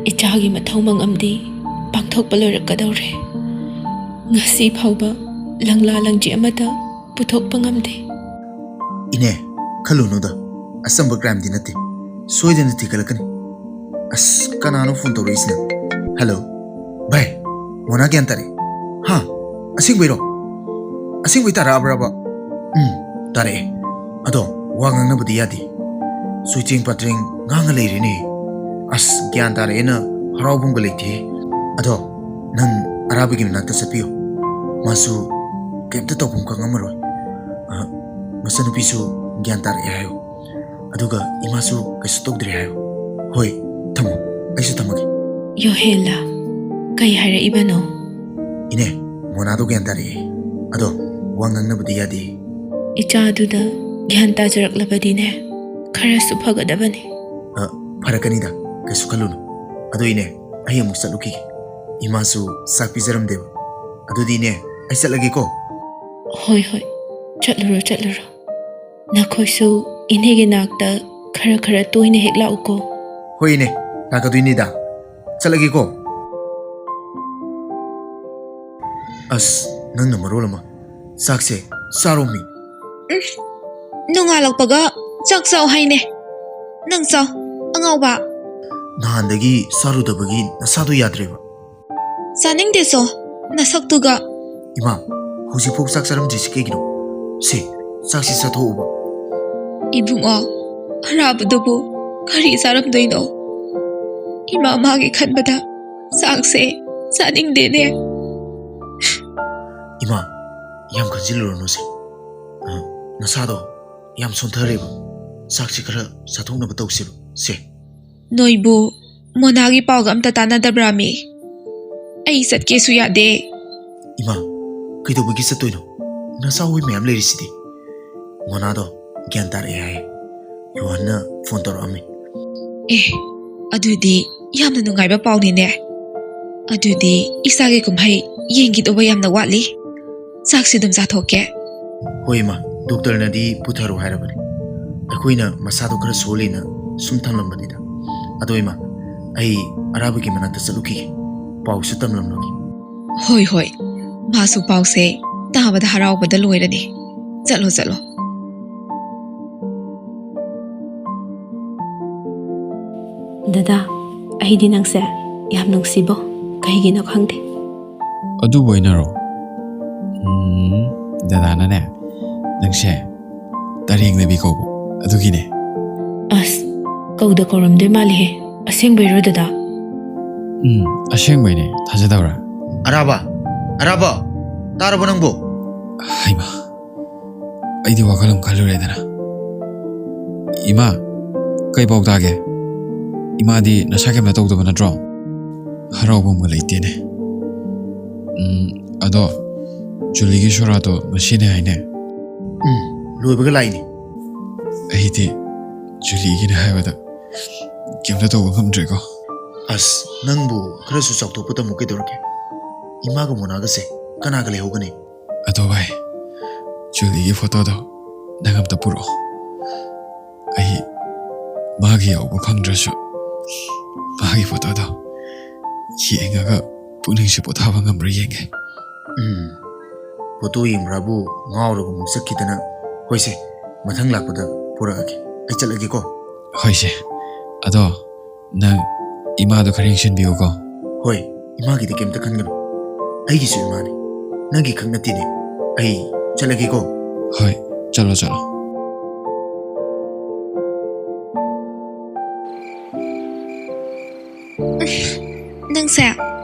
ꯏꯆꯥꯒꯤ ꯃꯊꯧ ꯃꯉꯝꯗꯤ ꯄꯥꯡꯊꯣꯛꯄ ꯂꯣꯏꯔꯛꯀꯗꯧꯔꯦ꯫ ꯉꯁꯤ ꯐꯥꯎꯕ ꯂꯪꯂꯥ ꯂꯪꯖꯤ ꯑꯃꯠꯇ ꯄꯨꯊꯣꯛꯄ ꯉꯝꯗꯦ꯫ ꯏꯅꯦ, ꯈꯜꯂꯨꯅꯨꯗ, ꯑꯆꯝꯕ crimeꯗꯤ ꯅꯠꯇꯦ꯫ ꯁꯣꯏꯗꯅ ꯊꯤꯒꯠꯂꯛꯀꯅꯤ꯫ ꯑꯁ, ꯀꯅꯥꯅꯣ phone ꯇꯧꯔꯛꯏꯁꯤꯅ? Hello, ꯚꯥꯏ, ꯃꯣꯅꯥ ꯒ꯭ꯌꯥꯟ ꯇꯥꯔꯦ꯫ ꯍꯥ? ꯑꯁꯦꯡꯕꯩꯔꯣ? ꯑꯁꯦꯡꯕꯩ ꯇꯥꯔꯛꯑꯕ꯭ꯔꯕ? ꯎꯝ, ꯇꯥꯔꯛꯑꯦ꯫ ꯑꯗꯣ ꯋꯥ ꯉꯥꯡꯅꯕꯗꯤ ꯌꯥꯗꯦ꯫ ꯆꯣꯏꯆꯦꯡ ꯄꯥꯇ꯭ꯔꯦꯡ ꯉꯥꯡꯉ ꯂꯩꯔꯦꯅꯦ꯫ ꯑꯁ, ꯒ꯭ꯌꯥꯟ ꯇꯥꯔꯛꯑꯦꯅ ꯍꯔꯥꯎꯐꯝꯒ ꯂꯩꯇꯦ꯫ ꯑꯗꯣ ꯅꯪ ꯑꯔꯥꯕꯒꯤ ꯃꯅꯥꯛꯇ ꯆꯠꯄꯤꯌꯨ꯫ ꯃꯥꯁꯨ ꯀꯩꯝꯇ ꯇꯧꯐꯝ ꯈꯪꯉꯝꯃꯔꯣꯏ꯫ ꯑ, ꯃꯆꯟꯅꯨꯄꯤꯁꯨ ꯒ꯭ꯌꯥꯟ ꯇꯥꯔꯛꯑꯦ ꯍꯥꯏꯌꯨ꯫ ꯑꯗꯨꯒ ꯏꯃꯥꯁꯨ ꯀꯩꯁꯨ ꯇꯧꯗ꯭ꯔꯦ ꯍꯥꯏꯌꯨ꯫ ꯍꯣꯏ, ꯊꯝꯃꯣ꯫ ꯑꯩꯁꯨ ꯊꯝꯃꯒꯦ꯫ ꯌꯣꯍꯦꯟꯂꯥ, ꯀꯩ ꯍꯥꯏꯔꯛꯏꯕꯅꯣ? ꯏꯅꯦ, ꯃꯣꯅꯥꯗꯣ ꯒ꯭ꯌꯥꯟ ꯇꯥꯔꯛꯑꯦ꯫ ꯑꯗꯣ ꯋꯥ ꯉꯥꯡꯅꯕꯗꯤ ꯌꯥꯗꯦ꯫ ꯏꯆꯥꯗꯨꯗ ꯒ꯭ꯌꯥꯟ ꯇꯥꯖꯔꯛꯂꯕꯗꯤꯅꯦ, ꯈꯔꯁꯨ ꯐꯒꯗꯕꯅꯤ꯫ ꯑ, ꯐꯔꯛꯀꯅꯤꯗ, ꯀꯩꯁꯨ ꯈꯜꯂꯨꯅꯨ꯫ ꯑꯗꯣ ꯏꯅꯦ, ꯑꯩ ꯑꯃꯨꯛ ꯆꯠꯂꯨꯈꯤꯒꯦ꯫ ꯏꯃꯥꯁꯨ ꯆꯥꯛ ꯄꯤꯖꯔꯝꯗꯦꯕ꯫ ꯑꯗꯨꯗꯤ ꯏꯅꯦ, ꯑꯩ ꯆꯠꯂꯒꯦꯀꯣ꯫ ꯍꯣꯏ ꯍꯣꯏ, ꯆꯠꯂꯨꯔꯣ ꯆꯠꯂꯨꯔꯣ꯫ ꯅꯈꯣꯏꯁꯨ ꯏꯅꯦꯒꯤ ꯅꯥꯛꯇ ꯈꯔ ꯈꯔ ꯇꯣꯏꯅ ꯍꯦꯛ ꯂꯥꯛꯎꯀꯣ꯫ ꯍꯣꯏ ꯏꯅꯦ, ꯂꯥꯛꯀꯗꯣꯏꯅꯤꯗ꯫ ꯆꯠꯂꯒꯦꯀꯣ꯫ ꯑꯁ, ꯅꯪꯅ ꯃꯔꯣꯜ ꯑꯃ꯫ ꯆꯥꯛꯁꯦ ꯆꯥꯔꯣꯃꯤ꯫ ꯎꯝ, ꯅꯣꯡꯉꯥꯜꯂꯛꯄꯒ ꯆꯥꯛ ꯆꯥꯎ ꯍꯥꯏꯅꯦ꯫ ꯅꯪ ꯆꯥꯎ, ꯑꯉꯥꯎꯕ꯫ ꯅꯍꯥꯟꯗꯒꯤ ꯆꯥꯔꯨꯗꯕꯒꯤ ꯅꯁꯥꯗꯣ ꯌꯥꯗ꯭ꯔꯦꯕ꯫ ꯆꯥꯅꯤꯡꯗꯦ ꯆꯣ, ꯅꯁꯛꯇꯨꯒ꯫ ꯏꯃꯥ, ꯍꯧꯖꯤꯛꯐꯥꯎ ꯆꯥꯛ ꯆꯥꯔꯝꯗ꯭ꯔꯤꯁꯤ ꯀꯩꯒꯤꯅꯣ? ꯁꯦ, ꯆꯥꯛꯁꯤ ꯆꯥꯊꯣꯛꯎꯕ꯫ ꯏꯕꯨꯡꯉꯣ, ꯑꯔꯥꯕꯗꯨꯕꯨ ꯀꯔꯤ ꯆꯥꯔꯝꯗꯣꯏꯅꯣ? ꯏꯃꯥ ꯃꯥꯒꯤ ꯈꯟꯕꯗ ꯆꯥꯛꯁꯦ ꯆꯥꯅꯤꯡꯗꯦꯅꯦ꯫ ꯏꯃꯥ, ꯌꯥꯝ ꯈꯟꯖꯤꯜꯂꯨꯔꯅꯨꯁꯦ꯫ ꯑ, ꯅꯁꯥꯗꯣ ꯌꯥꯝ ꯁꯣꯟꯊꯔꯦꯕ꯫ ꯆꯥꯛꯁꯤ ꯈꯔ ꯆꯥꯊꯣꯛꯅꯕ ꯇꯧꯁꯦꯕ꯫ ꯁꯦ꯫ ꯅꯣꯏꯕꯨ ꯃꯣꯅꯥꯒꯤ ꯄꯥꯎꯒ ꯑꯝꯇ ꯇꯥꯟꯅꯗꯕ꯭ꯔꯥꯃꯤ? ꯑꯩ ꯆꯠꯀꯦꯁꯨ ꯌꯥꯗꯦ꯫ ꯏꯃꯥ, ꯀꯩꯗꯧꯕꯒꯤ ꯆꯠꯇꯣꯏꯅꯣ? ꯅꯆꯥ ꯍꯣꯏ ꯃꯌꯥꯝ ꯂꯩꯔꯤꯁꯤꯗꯤ꯫ ꯃꯣꯅꯥꯗꯣ ꯒ꯭ꯌꯥꯟ ꯇꯥꯔꯛꯑꯦ ꯍꯥꯏ꯫ ꯌꯣꯍꯟꯅ ꯐꯣꯟ ꯇꯧꯔꯛꯑꯝꯃꯤ꯫ ꯑꯦ, ꯑꯗꯨꯗꯤ ꯌꯥꯝꯅ ꯅꯨꯡꯉꯥꯏꯕ ꯄꯥꯎꯅꯤꯅꯦ꯫ ꯑꯗꯨꯗꯤ ꯏꯆꯥꯒꯤ ꯀꯨꯝꯍꯩ ꯌꯦꯡꯈꯤꯗꯧꯕ ꯌꯥꯝꯅ ꯋꯥꯠꯂꯤ꯫ ꯆꯥꯛꯁꯤ ꯑꯗꯨꯝ ꯆꯥꯊꯣꯛꯀꯦ꯫ ꯍꯣꯏ ꯏꯃꯥ, ꯗꯣꯛꯇꯔꯅꯗꯤ ꯄꯨꯊꯔꯣ ꯍꯥꯏꯔꯕꯅꯤ꯫ ꯑꯩꯈꯣꯏꯅ ꯃꯁꯥꯗꯣ ꯈꯔ ꯁꯣꯜꯂꯤꯅ ꯁꯨꯝ ꯊꯝꯂꯝꯕꯅꯤꯗ꯫ ꯑꯗꯣ ꯏꯃꯥ, ꯑꯩ ꯑꯔꯥꯕꯒꯤ ꯃꯅꯥꯛꯇ ꯆꯠꯂꯨꯈꯤꯒꯦ, ꯄꯥꯎꯁꯨ ꯇꯝꯂꯝꯂꯒꯦ꯫ ꯍꯣꯏ, ꯍꯣꯏ, ꯃꯥꯁꯨ ꯄꯥꯎꯁꯦ ꯇꯥꯕꯗ ꯍꯔꯥꯎꯕꯗ ꯂꯣꯏꯔꯅꯤ꯫ ꯆꯠꯂꯣ, ꯆꯠꯂꯣ꯫ ꯗꯗꯥ, ꯑꯩꯗꯤ ꯅꯪꯁꯦ ꯌꯥꯝ ꯅꯨꯡꯁꯤꯕꯣ꯫ ꯀꯩꯒꯤꯅꯣ ꯈꯪꯗꯦ꯫ ꯑꯗꯨꯕꯨ ꯑꯩꯅꯔꯣ? ꯎꯝ, ꯗꯗꯥꯅꯅꯦ, ꯅꯪꯁꯦ ꯇꯔꯦꯡꯅꯕꯤ ꯀꯧꯕ, ꯑꯗꯨꯒꯤꯅꯦ꯫ ꯑꯁ, ꯀꯧꯗ ꯀꯧꯔꯝꯗꯣꯏ ꯃꯥꯜꯂꯦꯍꯦ꯫ ꯑꯁꯦꯡꯕꯩꯔꯣ, ꯗꯗꯥ? ꯎꯝ, ꯑꯁꯦꯡꯕꯩꯅꯦ꯫ ꯊꯥꯖꯗꯕ꯭ꯔꯥ? ꯑꯔꯥꯕ! ꯑꯔꯥꯕ! ꯇꯥꯔꯕꯣ ꯅꯪꯕꯨ? ꯍꯩꯃꯥ, ꯑꯩꯗꯤ ꯋꯥꯈꯜ ꯑꯃ ꯈꯜꯂꯨꯔꯦꯗꯅ꯫ ꯏꯃꯥ, ꯀꯩ ꯄꯥꯎ ꯇꯥꯒꯦ? ꯏꯃꯥꯗꯤ ꯅꯁꯥ ꯀꯩꯝꯇ ꯇꯧꯗꯕ ꯅꯠꯇ꯭ꯔꯣ? ꯍꯔꯥꯎꯕ ꯑꯃ ꯂꯩꯇꯦꯅꯦ꯫ ꯎꯝ, ꯑꯗꯣ ꯖꯨꯂꯤꯒꯤ ꯁꯣꯔꯥꯠꯇꯣ ꯉꯁꯤꯅꯦ ꯍꯥꯏꯅꯦ꯫ ꯎꯝ, ꯂꯣꯏꯕꯒ ꯂꯥꯛꯏꯅꯦ꯫ ꯑꯩꯗꯤ ꯖꯨꯂꯤꯒꯤꯅꯦ ꯍꯥꯏꯕꯗ ꯀꯩꯝꯇ ꯇꯧꯕ ꯉꯝꯗ꯭ꯔꯦꯀꯣ꯫ ꯑꯁ, ꯅꯪꯕꯨ ꯈꯔꯁꯨ ꯆꯥꯎꯊꯣꯛꯄ ꯇꯝꯃꯨ ꯀꯩꯗꯧꯔꯒꯦ? ꯏꯃꯥꯒ ꯃꯣꯅꯥꯒꯁꯦ ꯀꯅꯥꯒ ꯂꯩꯍꯧꯒꯅꯤ? ꯑꯗꯣ ꯚꯥꯏ, ꯖꯨꯂꯤꯒꯤ ꯐꯣꯇꯣꯗꯣ ꯅꯪ ꯑꯝꯇ ꯄꯨꯔꯛꯑꯣ꯫ ꯑꯩ ꯃꯥꯒꯤ ꯌꯥꯎꯕ ꯐꯪꯗ꯭ꯔꯁꯨ ꯃꯥꯒꯤ ꯐꯣꯇꯣꯗꯣ ꯌꯦꯡꯉꯒ ꯄꯨꯛꯅꯤꯡꯁꯦ ꯄꯣꯊꯥꯕ ꯉꯝꯕ꯭ꯔꯥ ꯌꯦꯡꯒꯦ꯫ ꯎꯝ, ꯐꯣꯇꯣ ꯌꯦꯡꯕ꯭ꯔꯥꯕꯨ ꯉꯥꯎꯔꯒ ꯑꯃꯨꯛ ꯆꯠꯈꯤꯗꯅ꯫ ꯍꯣꯏꯁꯦ, ꯃꯊꯪ ꯂꯥꯛꯄꯗ ꯄꯨꯔꯛꯑꯒꯦ꯫ ꯑꯩ ꯆꯠꯂꯒꯦꯀꯣ꯫ ꯍꯣꯏꯁꯦ, ꯑꯗꯣ ꯅꯪ ꯏꯃꯥꯗꯣ ꯈꯔ ꯌꯦꯡꯁꯤꯟꯕꯤꯌꯨꯀꯣ꯫ ꯍꯣꯏ, ꯏꯃꯥꯒꯤꯗꯤ ꯀꯩꯝꯇ ꯈꯟꯒꯅꯨ, ꯑꯩꯒꯤꯁꯨ ꯏꯃꯥꯅꯦ, ꯅꯪꯒꯤ ꯈꯛ ꯅꯠꯇꯦꯅꯦ꯫ ꯑꯩ ꯆꯠꯂꯒꯦꯀꯣ꯫ ꯍꯣꯏ, ꯆꯠꯂꯣ ꯆꯠꯂꯣ꯫ ꯅꯪꯁꯦ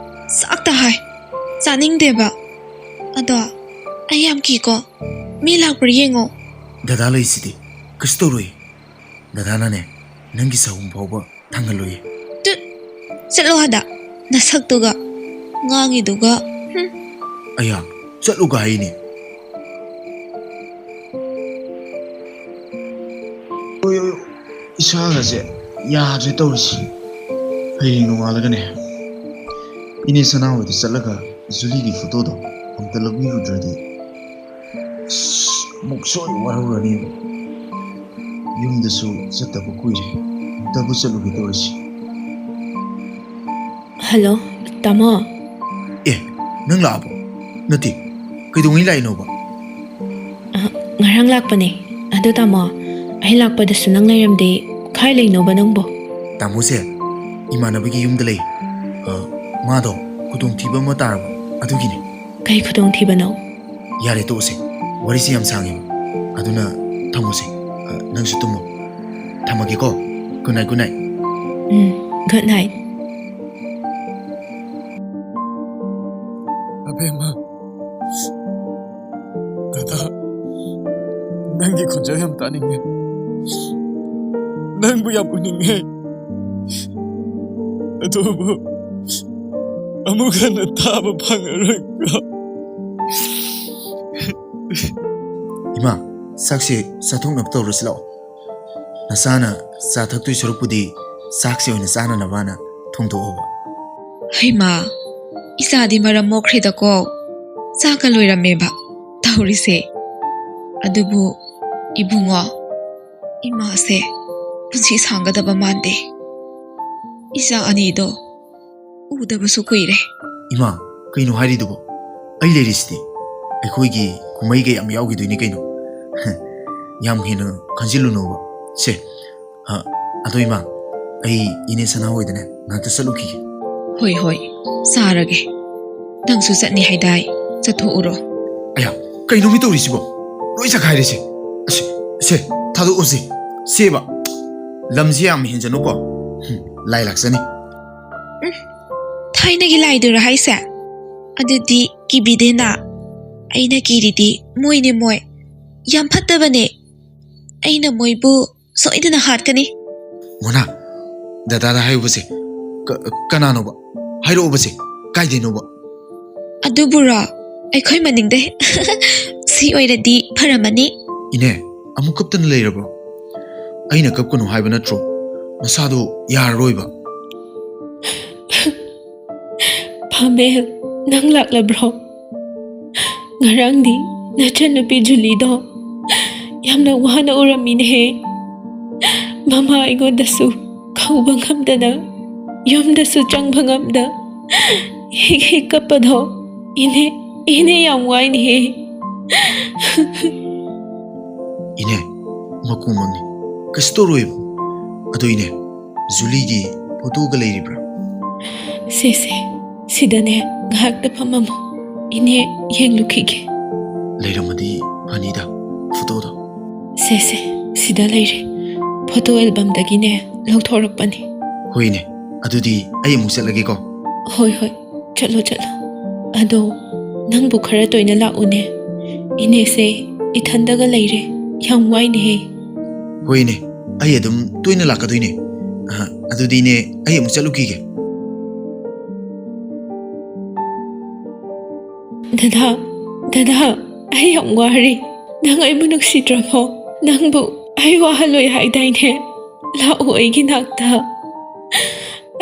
ꯆꯥꯛꯇ ꯍꯥꯏ, ꯆꯥꯅꯤꯡꯗꯦꯕ꯫ ꯑꯗꯣ ꯑꯩ ꯌꯥꯝ ꯀꯤꯀꯣ, ꯃꯤ ꯂꯥꯛꯄ꯭ꯔꯥ ꯌꯦꯡꯉꯣ꯫ ꯗꯗꯥ ꯂꯩꯁꯤꯗꯤ, ꯀꯩꯁꯨ ꯇꯧꯔꯣꯏ꯫ ꯗꯗꯥꯅꯅꯦ, ꯅꯪꯒꯤ ꯁꯥꯍꯨꯝ ꯐꯥꯎꯕ ꯊꯥꯡꯍꯜꯂꯣꯏꯌꯦ꯫ ꯇꯨꯠ! ꯆꯠꯂꯣ ꯑꯗ, ꯅꯁꯛꯇꯨꯒ, ꯉꯥꯡꯉꯤꯗꯨꯒ꯫ ꯍꯨꯝ꯫ ꯑꯌꯥ, ꯆꯠꯂꯨꯒ ꯍꯥꯏꯅꯦ꯫ ꯑꯣꯏ, ꯑꯣꯏ, ꯏꯁꯥꯒꯁꯦ ꯌꯥꯗ꯭ꯔꯦ ꯇꯧꯔꯤꯁꯦ꯫ ꯍꯌꯦꯡ ꯅꯣꯡꯉꯥꯜꯂꯒꯅꯦ, ꯏꯅꯦ ꯁꯅꯥꯍꯣꯏꯗ ꯆꯠꯂꯒ ꯖꯨꯂꯤꯒꯤ ꯐꯣꯇꯣꯗꯣ ꯑꯝꯇ ꯂꯧꯕꯤꯔꯨꯗ꯭ꯔꯗꯤ ꯑꯁ, ꯑꯃꯨꯛ ꯁꯣꯏ ꯋꯥꯔꯧꯔꯅꯦꯕ꯫ ꯌꯨꯝꯗꯁꯨ ꯆꯠꯇꯕ ꯀꯨꯏꯔꯦ, ꯑꯝꯇꯕꯨ ꯆꯠꯂꯨꯒꯦ ꯇꯧꯔꯤꯁꯦ꯫ ꯍꯜꯂꯣ, ꯇꯥꯃꯣ꯫ ꯑꯦ, ꯅꯪ ꯂꯥꯛꯑꯕꯣ? ꯅꯠꯇꯦ, ꯀꯩꯗꯧꯉꯩ ꯂꯥꯛꯏꯅꯣꯕ? ꯑ, ꯉꯔꯥꯡ ꯂꯥꯛꯄꯅꯦ꯫ ꯑꯗꯣ ꯇꯥꯃꯣ, ꯑꯩ ꯂꯥꯛꯄꯗꯁꯨ ꯅꯪ ꯂꯩꯔꯝꯗꯦ꯫ ꯀꯥꯏ ꯂꯩꯅꯣꯕ ꯅꯪꯕꯣ? ꯇꯥꯃꯣꯁꯦ ꯏꯃꯥꯟꯅꯕꯒꯤ ꯌꯨꯝꯗ ꯂꯩ꯫ ꯑ, ꯃꯥꯗꯣ ꯈꯨꯗꯣꯡꯊꯤꯕ ꯑꯃ ꯇꯥꯔꯕ, ꯑꯗꯨꯒꯤꯅꯦ꯫ ꯀꯩ ꯈꯨꯗꯣꯡꯊꯤꯕꯅꯣ? ꯌꯥꯔꯦ, ꯇꯣꯛꯑꯁꯦ꯫ ꯋꯥꯔꯤꯁꯤ ꯌꯥꯝ ꯁꯥꯡꯉꯦꯕ꯫ ꯑꯗꯨꯅ ꯊꯝꯃꯣꯁꯦ꯫ ꯑ, ꯅꯪꯁꯨ ꯇꯨꯝꯃꯣ꯫ ꯊꯝꯃꯒꯦꯀꯣ꯫ Good night, good night꯫ ꯎꯝ, good night꯫ ꯑꯕꯦꯝꯃ, ꯗꯗꯥ, ꯅꯪꯒꯤ ꯈꯣꯟꯖꯦꯜ ꯌꯥꯝ ꯇꯥꯅꯤꯡꯉꯦ꯫ ꯅꯪꯕꯨ ꯌꯥꯝ ꯎꯅꯤꯡꯉꯦ꯫ ꯑꯗꯨꯕꯨ ꯑꯃꯨꯛ ꯍꯟꯅ ꯇꯥꯕ ꯐꯪꯉꯔꯣꯏꯀꯣ꯫ ꯏꯃꯥ, ꯆꯥꯛꯁꯦ ꯆꯥꯊꯣꯛꯅꯕ ꯇꯧꯔꯁꯤ ꯂꯥꯛꯑꯣ꯫ ꯅꯆꯥꯅ ꯆꯥ ꯊꯛꯇꯣꯏ ꯁꯔꯨꯛꯄꯨꯗꯤ ꯆꯥꯛꯁꯦ ꯑꯣꯏꯅ ꯆꯥꯅꯅꯕꯅ ꯊꯣꯡꯗꯣꯛꯑꯣꯕ꯫ ꯍꯩꯃꯥ, ꯏꯆꯥꯗꯤ ꯃꯔꯝ ꯃꯣꯛꯈ꯭ꯔꯦꯗꯀꯣ꯫ ꯆꯥꯛꯀ ꯂꯣꯏꯔꯝꯃꯦꯕ ꯇꯧꯔꯤꯁꯦ꯫ ꯑꯗꯨꯕꯨ ꯏꯕꯨꯡꯉꯣ, ꯏꯃꯥꯁꯦ ꯄꯨꯟꯁꯤ ꯁꯥꯡꯒꯗꯕ ꯃꯥꯟꯗꯦ꯫ ꯏꯆꯥ ꯑꯅꯤꯗꯣ ꯎꯗꯕꯁꯨ ꯀꯨꯏꯔꯦ꯫ ꯏꯃꯥ, ꯀꯩꯅꯣ ꯍꯥꯏꯔꯤꯗꯨꯕꯣ? ꯑꯩ ꯂꯩꯔꯤꯁꯤꯗꯤ꯫ ꯑꯩꯈꯣꯏꯒꯤ ꯀꯨꯝꯍꯩꯒ ꯌꯥꯝ ꯌꯥꯎꯈꯤꯗꯣꯏꯅꯤ ꯀꯩꯅꯣ꯫ ꯌꯥꯝ ꯍꯦꯟꯅ ꯈꯟꯖꯤꯜꯂꯨꯅꯣꯕ꯫ ꯁꯦ, ꯑ, ꯑꯗꯣ ꯏꯃꯥ, ꯑꯩ ꯏꯅꯦ ꯁꯅꯥ ꯍꯣꯏꯗꯅꯦ ꯉꯥꯛꯇ ꯆꯠꯂꯨꯈꯤꯒꯦ꯫ ꯍꯣꯏ, ꯍꯣꯏ, ꯆꯥꯔꯒꯦ꯫ ꯅꯪꯁꯨ ꯆꯠꯅꯤ ꯍꯥꯏꯗꯥꯏ? ꯆꯠꯊꯣꯛꯎꯔꯣ꯫ ꯑꯌꯥ, ꯀꯩꯅꯣ ꯃꯤ ꯇꯧꯔꯤꯁꯤꯕꯣ? ꯂꯣꯏ ꯆꯈꯥꯏꯔꯦꯁꯦ꯫ ꯑꯁ, ꯁꯦ, ꯊꯥꯗꯣꯛꯑꯣꯁꯦ꯫ ꯁꯦꯕ, ꯂꯝꯁꯦ ꯌꯥꯝ ꯍꯦꯟꯖꯅꯨꯀꯣ꯫ ꯍꯨꯝ, ꯂꯥꯏ ꯂꯥꯛꯆꯅꯤ꯫ ꯎꯝ, ꯊꯥꯏꯅꯒꯤ ꯂꯥꯏꯗꯨꯔꯣ ꯍꯥꯏꯁꯦ? ꯑꯗꯨꯗꯤ ꯀꯤꯕꯤꯗꯦꯅ꯫ ꯑꯩꯅ ꯀꯤꯔꯤꯗꯤ ꯃꯣꯏꯅꯦ ꯃꯣꯏ꯫ ꯌꯥꯝ ꯐꯠꯇꯕꯅꯦ꯫ ꯑꯩꯅ ꯃꯣꯏꯕꯨ ꯁꯣꯏꯗꯅ ꯍꯥꯠꯀꯅꯤ꯫ ꯃꯣꯅꯥ, ꯗꯗꯥꯗ ꯍꯥꯏꯌꯨꯕꯁꯦ꯫ ꯀ-, ꯀꯅꯥꯅꯣꯕ? ꯍꯥꯏꯔꯛꯑꯣꯕꯁꯦ꯫ ꯀꯥꯏꯗꯩꯅꯣꯕ? ꯑꯗꯨꯕꯨꯔꯣ? ꯑꯩꯈꯣꯏ ꯃꯅꯤꯡꯗ꯫ ꯁꯤ ꯑꯣꯏꯔꯗꯤ ꯐꯔꯝꯃꯅꯤ꯫ ꯏꯅꯦ, ꯑꯃꯨꯛ ꯀꯞꯇꯅ ꯂꯩꯔꯕ꯭ꯔꯣ? ꯑꯩꯅ ꯀꯞꯀꯅꯨ ꯍꯥꯏꯕ ꯅꯠꯇ꯭ꯔꯣ? ꯅꯁꯥꯗꯣ ꯌꯥꯔꯔꯣꯏꯕ꯫ ꯄꯥꯃꯦꯜ, ꯅꯪ ꯂꯥꯛꯂꯕ꯭ꯔꯣ? ꯉꯔꯥꯡꯗꯤ ꯅꯆꯟꯅꯨꯄꯤ ꯖꯨꯂꯤꯗꯣ ꯌꯥꯝꯅ ꯋꯥꯅ ꯎꯔꯝꯃꯤꯅꯦꯍꯦ꯫ ꯃꯃꯥ ꯑꯩꯉꯣꯟꯗꯁꯨ ꯀꯧꯕ ꯉꯝꯗꯅ, ꯌꯨꯝꯗꯁꯨ ꯆꯪꯕ ꯉꯝꯗ, ꯍꯦꯛ ꯍꯦꯛ ꯀꯞꯄꯗꯣ꯫ ꯏꯅꯦ, ꯏꯅꯦ ꯌꯥꯝ ꯋꯥꯏꯅꯦꯍꯦ꯫ ꯏꯅꯦ, ꯃꯀꯨ ꯃꯪꯅꯤ꯫ ꯀꯩꯁꯨ ꯇꯧꯔꯣꯏꯕ꯫ ꯑꯗꯨ ꯏꯅꯦ, ꯖꯨꯂꯤꯒꯤ ꯐꯣꯇꯣꯒ ꯂꯩꯔꯤꯕ꯭ꯔꯥ? ꯁꯦ, ꯁꯦ, ꯁꯤꯗꯅꯦ ꯉꯥꯏꯍꯥꯛꯇ ꯐꯝꯃꯝꯃꯣ꯫ ꯏꯅꯦ ꯌꯦꯡꯂꯨꯈꯤꯒꯦ꯫ ꯂꯩꯔꯝꯃꯗꯤ ꯐꯅꯤꯗ, ꯐꯣꯇꯣꯗꯣ꯫ ꯁꯦ, ꯁꯦ, ꯁꯤꯗ ꯂꯩꯔꯦ꯫ ꯐꯣꯇꯣ ꯑꯦꯜꯕꯝꯗꯒꯤꯅꯦ ꯂꯧꯊꯣꯔꯛꯄꯅꯤ꯫ ꯍꯣꯏꯅꯦ, ꯑꯗꯨꯗꯤ ꯑꯩ ꯑꯃꯨꯛ ꯆꯠꯂꯒꯦꯀꯣ꯫ ꯍꯣꯏ, ꯍꯣꯏ, ꯆꯠꯂꯣ, ꯆꯠꯂꯣ꯫ ꯑꯗꯣ ꯅꯪꯕꯨ ꯈꯔ ꯇꯣꯏꯅ ꯂꯥꯛꯎꯅꯦ꯫ ꯏꯅꯦꯁꯦ ꯏꯊꯟꯗꯒ ꯂꯩꯔꯦ꯫ ꯌꯥꯝ ꯋꯥꯏꯅꯦꯍꯦ꯫ ꯍꯣꯏꯅꯦ, ꯑꯩ ꯑꯗꯨꯝ ꯇꯣꯏꯅ ꯂꯥꯛꯀꯗꯣꯏꯅꯦ꯫ ꯑ, ꯑꯗꯨꯗꯤꯅꯦ, ꯑꯩ ꯑꯃꯨꯛ ꯆꯠꯂꯨꯈꯤꯒꯦ꯫ ꯗꯗꯥ, ꯗꯗꯥ, ꯑꯩ ꯌꯥꯝ ꯋꯥꯔꯦ꯫ ꯅꯪ ꯑꯩꯕꯨ ꯅꯨꯡꯁꯤꯗ꯭ꯔꯕꯣ? ꯅꯪꯕꯨ ꯑꯩ ꯋꯥꯍꯜꯂꯣꯏ ꯍꯥꯏꯗꯥꯏꯅꯦ? ꯂꯥꯛꯑꯣ ꯑꯩꯒꯤ ꯅꯥꯛꯇ꯫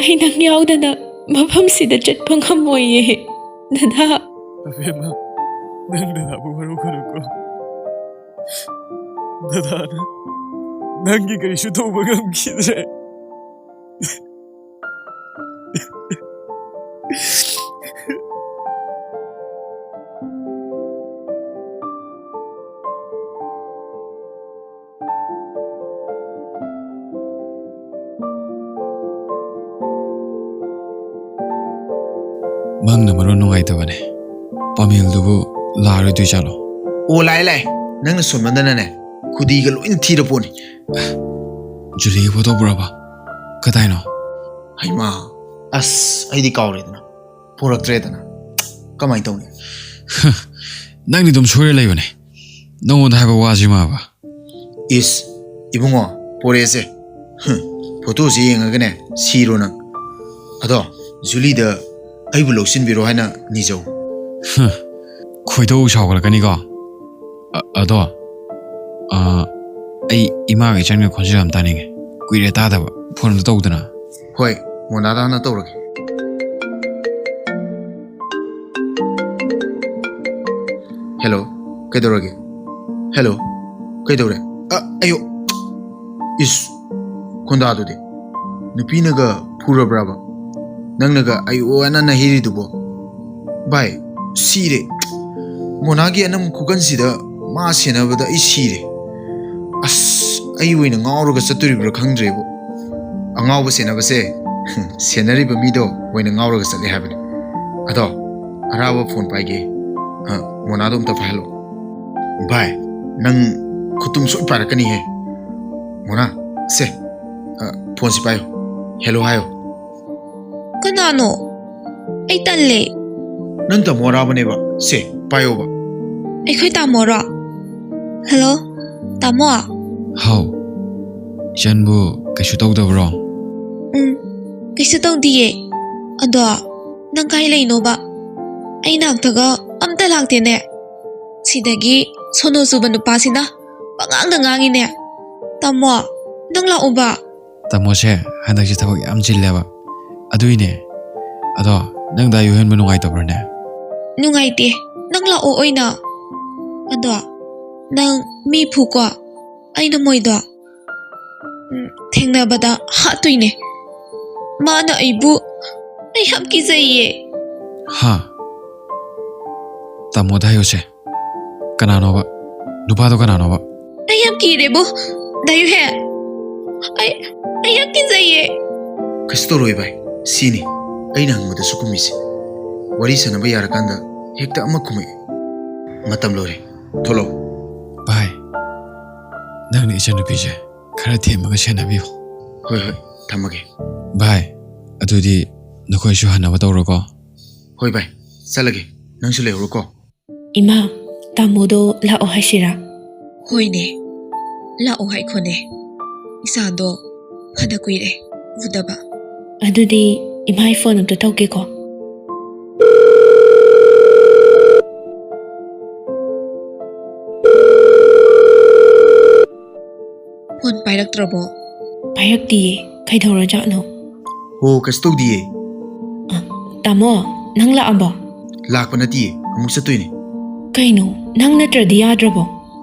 ꯑꯩ ꯅꯪ ꯌꯥꯎꯗꯅ ꯃꯐꯝꯁꯤꯗ ꯆꯠꯄ ꯉꯝꯃꯣꯏꯌꯦ, ꯗꯗꯥ꯫ ꯑꯕꯦꯝꯃ, ꯅꯪ ꯗꯗꯥꯕꯨ ꯋꯥꯔꯧꯒꯅꯨꯀꯣ꯫ ꯗꯗꯥꯅ ꯅꯪꯒꯤ ꯀꯔꯤꯁꯨ ꯇꯧꯕ ꯉꯝꯈꯤꯗ꯭ꯔꯦ꯫ ꯅꯪꯅ ꯃꯔꯣꯟ ꯅꯨꯡꯉꯥꯏꯇꯕꯅꯦ꯫ ꯄꯥꯃꯦꯜꯗꯨꯕꯨ ꯂꯥꯛꯑꯔꯣꯏꯗꯣꯏ ꯖꯥꯠꯂꯣ? ꯑꯣ, ꯂꯥꯛꯑꯦ, ꯂꯥꯛꯑꯦ꯫ ꯅꯪꯅ ꯁꯣꯟꯃꯟꯗꯅꯅꯦ, ꯈꯨꯗꯤꯒ ꯂꯣꯏꯅ ꯊꯤꯔ ꯄꯣꯠꯅꯤ꯫ ꯖꯨꯂꯤꯒꯤ ꯐꯣꯇꯣ ꯄꯨꯔꯛꯑꯕ? ꯀꯗꯥꯏꯅꯣ? ꯍꯩꯃꯥ, ꯑꯁ, ꯑꯩꯗꯤ ꯀꯥꯎꯔꯦꯗꯅ꯫ ꯄꯨꯔꯛꯇ꯭ꯔꯦꯗꯅ꯫ ꯀꯃꯥꯏꯅ ꯇꯧꯅꯤ? ꯅꯪꯗꯤ ꯑꯗꯨꯝ ꯁꯣꯏꯔ ꯂꯩꯕꯅꯦ꯫ ꯅꯪꯉꯣꯟꯗ ꯍꯥꯏꯕ ꯋꯥꯁꯤꯃꯕ꯫ ꯏꯁ, ꯏꯕꯨꯡꯉꯣ, ꯄꯣꯔꯛꯑꯦꯁꯦ꯫ ꯍꯨꯝ, ꯐꯣꯇꯣꯁꯦ ꯌꯦꯡꯉꯒꯅꯦ, ꯁꯤꯔꯣ ꯅꯪ꯫ ꯑꯗꯣ, ꯖꯨꯂꯤꯗ ꯑꯩꯕꯨ ꯂꯧꯁꯤꯟꯕꯤꯔꯣ ꯍꯥꯏꯅ ꯅꯤꯖꯧ꯫ ꯍꯨꯝ, ꯈꯣꯏꯗꯧ ꯁꯥꯎꯒꯠꯂꯛꯀꯅꯤꯀꯣ꯫ ꯑ-, ꯑꯗꯣ, ꯑ, ꯑꯩ ꯏꯃꯥꯒ ꯏꯆꯟꯒ ꯈꯣꯟꯖꯦꯜ ꯑꯃ ꯇꯥꯅꯤꯡꯉꯦ꯫ ꯀꯨꯏꯔꯦ ꯇꯥꯗꯕ꯫ ꯐꯣꯟ ꯑꯝꯇ ꯇꯧꯗꯅ꯫ ꯍꯣꯏ, ꯃꯣꯅꯥꯗ ꯍꯥꯟꯅ ꯇꯧꯔꯒꯦ꯫ ꯍꯦꯜꯂꯣ, ꯀꯩꯗꯧꯔꯒꯦ? ꯍꯦꯜꯂꯣ, ꯀꯩꯗꯧꯔꯦ? ꯑ, ꯑꯌꯣ! ꯏꯁ, ꯈꯣꯟꯗꯥꯗꯨꯗꯤ꯫ ꯅꯨꯄꯤꯅꯒ ꯐꯨꯔꯕ꯭ꯔꯕ? ꯅꯪꯅꯒ ꯑꯌꯣ ꯑꯅ ꯅꯍꯤꯔꯤꯗꯨꯕꯣ? ꯚꯥꯏ, ꯁꯤꯔꯦ꯫ ꯃꯣꯅꯥꯒꯤ ꯑꯅꯝ ꯈꯨꯀꯟꯁꯤꯗ ꯃꯥ ꯁꯦꯟꯅꯕꯗ ꯑꯩ ꯁꯤꯔꯦ꯫ ꯑꯁ, ꯑꯩ ꯑꯣꯏꯅ ꯉꯥꯎꯔꯒ ꯆꯠꯇꯣꯔꯤꯕ꯭ꯔꯥ ꯈꯪꯗ꯭ꯔꯦꯕꯨ꯫ ꯑꯉꯥꯎꯕ ꯁꯦꯟꯅꯕꯁꯦ, ꯁꯦꯟꯅꯔꯤꯕ ꯃꯤꯗꯣ ꯑꯣꯏꯅ ꯉꯥꯎꯔꯒ ꯆꯠꯂꯦ ꯍꯥꯏꯕꯅꯤ꯫ ꯑꯗꯣ, ꯑꯔꯥꯕ ꯐꯣꯟ ꯄꯥꯏꯒꯦ꯫ ꯑ, ꯃꯣꯅꯥꯗꯣ ꯑꯝꯇ ꯄꯥꯏꯍꯜꯂꯣ꯫ ꯚꯥꯏ, ꯅꯪ ꯈꯨꯇꯨꯝ ꯁꯣꯏ ꯄꯥꯏꯔꯛꯀꯅꯤꯍꯦ꯫ ꯃꯣꯅꯥ, ꯁꯦ, ꯑ, ꯐꯣꯟꯁꯤ ꯄꯥꯏꯌꯣ꯫ ꯍꯦꯜꯂꯣ ꯍꯥꯏꯌꯣ꯫ ꯀꯅꯥꯅꯣ? ꯑꯩ ꯇꯜꯂꯦ꯫ ꯅꯪ ꯇꯥꯃꯣ ꯑꯔꯥꯕꯅꯦꯕ꯫ ꯁꯦ, ꯄꯥꯏꯌꯣꯕ꯫ ꯑꯩꯈꯣꯏ ꯇꯥꯃꯣꯔꯣ? ꯍꯦꯜꯂꯣ, ꯇꯥꯃꯣ? ꯍꯥꯎ꯫ ꯏꯆꯟꯕꯨ ꯀꯩꯁꯨ ꯇꯧꯗꯕ꯭ꯔꯣ? ꯎꯝ, ꯀꯩꯁꯨ ꯇꯧꯗꯤꯌꯦ꯫ ꯑꯗꯣ, ꯅꯪ ꯀꯥꯏ ꯂꯩꯅꯣꯕ? ꯑꯩ ꯅꯥꯛꯇꯒ ꯑꯝꯇ ꯂꯥꯛꯇꯦꯅꯦ꯫ ꯁꯤꯗꯒꯤ ꯁꯣꯅꯣ ꯆꯨꯕ ꯅꯨꯄꯥꯁꯤꯅ ꯄꯉꯥꯡꯗ ꯉꯥꯡꯉꯤꯅꯦ꯫ ꯇꯥꯃꯣ, ꯅꯪ ꯂꯥꯛꯎꯕ꯫ ꯇꯥꯃꯣꯁꯦ ꯍꯟꯗꯛꯁꯦ ꯊꯕꯛ ꯌꯥꯝ ꯆꯤꯜꯂꯦꯕ꯫ ꯑꯗꯨꯏꯅꯦ꯫ ꯑꯗꯣ, ꯅꯪ ꯗꯥ ꯌꯨꯍꯦꯟꯕ ꯅꯨꯡꯉꯥꯏꯇꯕ꯭ꯔꯅꯦ? ꯅꯨꯡꯉꯥꯏꯇꯦ꯫ ꯅꯪ ꯂꯥꯛꯑꯣ ꯑꯣꯏꯅ꯫ ꯑꯗꯣ, ꯅꯪ ꯃꯤ ꯐꯨꯀꯣ꯫ ꯑꯩꯅ ꯃꯣꯏꯗꯣ, ꯎꯝ, ꯊꯦꯡꯅꯕꯗ ꯍꯥꯠꯇꯣꯏꯅꯦ꯫ ꯃꯥꯅ ꯑꯩꯕꯨ, ꯑꯩ ꯌꯥꯝ ꯀꯤꯖꯩꯌꯦ꯫ ꯍꯥ? ꯇꯥꯃꯣꯗ ꯍꯥꯏꯌꯨꯁꯦ꯫ ꯀꯅꯥꯅꯣꯕ? ꯅꯨꯄꯥꯗꯣ ꯀꯅꯥꯅꯣꯕ? ꯑꯩ ꯌꯥꯝ ꯀꯤꯔꯦꯕꯣ, ꯗꯥ ꯌꯨꯍꯦ꯫ ꯑꯩ, ꯑꯩ ꯌꯥꯝ ꯀꯤꯖꯩꯌꯦ꯫ ꯀꯩꯁꯨ ꯇꯧꯔꯣꯏ ꯚꯥꯏ, ꯁꯤꯅꯤ ꯑꯩꯅ ꯍꯪꯕꯗꯁꯨ ꯀꯨꯝꯃꯤꯁꯦ꯫ ꯋꯥꯔꯤ ꯁꯥꯟꯅꯕ ꯌꯥꯔꯀꯥꯟꯗ ꯍꯦꯛꯇ ꯑꯃ ꯈꯨꯝꯃꯛꯑꯦ꯫ ꯃꯇꯝ ꯂꯣꯏꯔꯦ꯫ ꯊꯣꯛꯂꯛꯑꯣ꯫ ꯚꯥꯏ, ꯅꯪꯅ ꯏꯆꯟꯅꯨꯄꯤꯁꯦ ꯈꯔ ꯊꯦꯝꯃꯒ ꯁꯦꯟꯅꯕꯤꯌꯨ꯫ ꯍꯣꯏ, ꯍꯣꯏ, ꯊꯝꯃꯒꯦ꯫ ꯚꯥꯏ, ꯑꯗꯨꯗꯤ ꯅꯈꯣꯏꯁꯨ ꯍꯟꯅꯕ ꯇꯧꯔꯣꯀꯣ꯫ ꯍꯣꯏ ꯚꯥꯏ, ꯆꯠꯂꯒꯦ꯫ ꯅꯪꯁꯨ ꯂꯩꯍꯧꯔꯣꯀꯣ꯫ ꯏꯃꯥ, ꯇꯥꯃꯣꯗꯣ ꯂꯥꯛꯑꯣ ꯍꯥꯏꯁꯤꯔꯥ? ꯍꯣꯏꯅꯦ, ꯂꯥꯛꯑꯣ ꯍꯥꯏꯈꯣꯅꯦ꯫ ꯏꯆꯥꯗꯣ ꯐꯅ ꯀꯨꯏꯔꯦ ꯎꯗꯕ꯫ ꯑꯗꯨꯗꯤ ꯏꯃꯥꯒꯤ ꯐꯣꯟ ꯑꯝꯇ ꯇꯧꯒꯦꯀꯣ꯫ ꯐꯣꯟ ꯄꯥꯏꯔꯛꯇ꯭ꯔꯕꯣ? ꯄꯥꯏꯔꯛꯇꯤꯌꯦ꯫ ꯀꯩꯗꯧꯔꯖꯥꯠꯅꯣ? ꯍꯣ, ꯀꯩꯁꯨ ꯇꯧꯗꯤꯌꯦ꯫ ꯑ, ꯇꯥꯃꯣ, ꯅꯪ ꯂꯥꯛꯑꯕꯣ? ꯂꯥꯛꯄ ꯅꯠꯇꯤꯌꯦ, ꯑꯃꯨꯛ ꯆꯠꯇꯣꯏꯅꯦ꯫ ꯀꯩꯅꯣ, ꯅꯪ ꯅꯠꯇ꯭ꯔꯗꯤ ꯌꯥꯗ꯭ꯔꯕꯣ?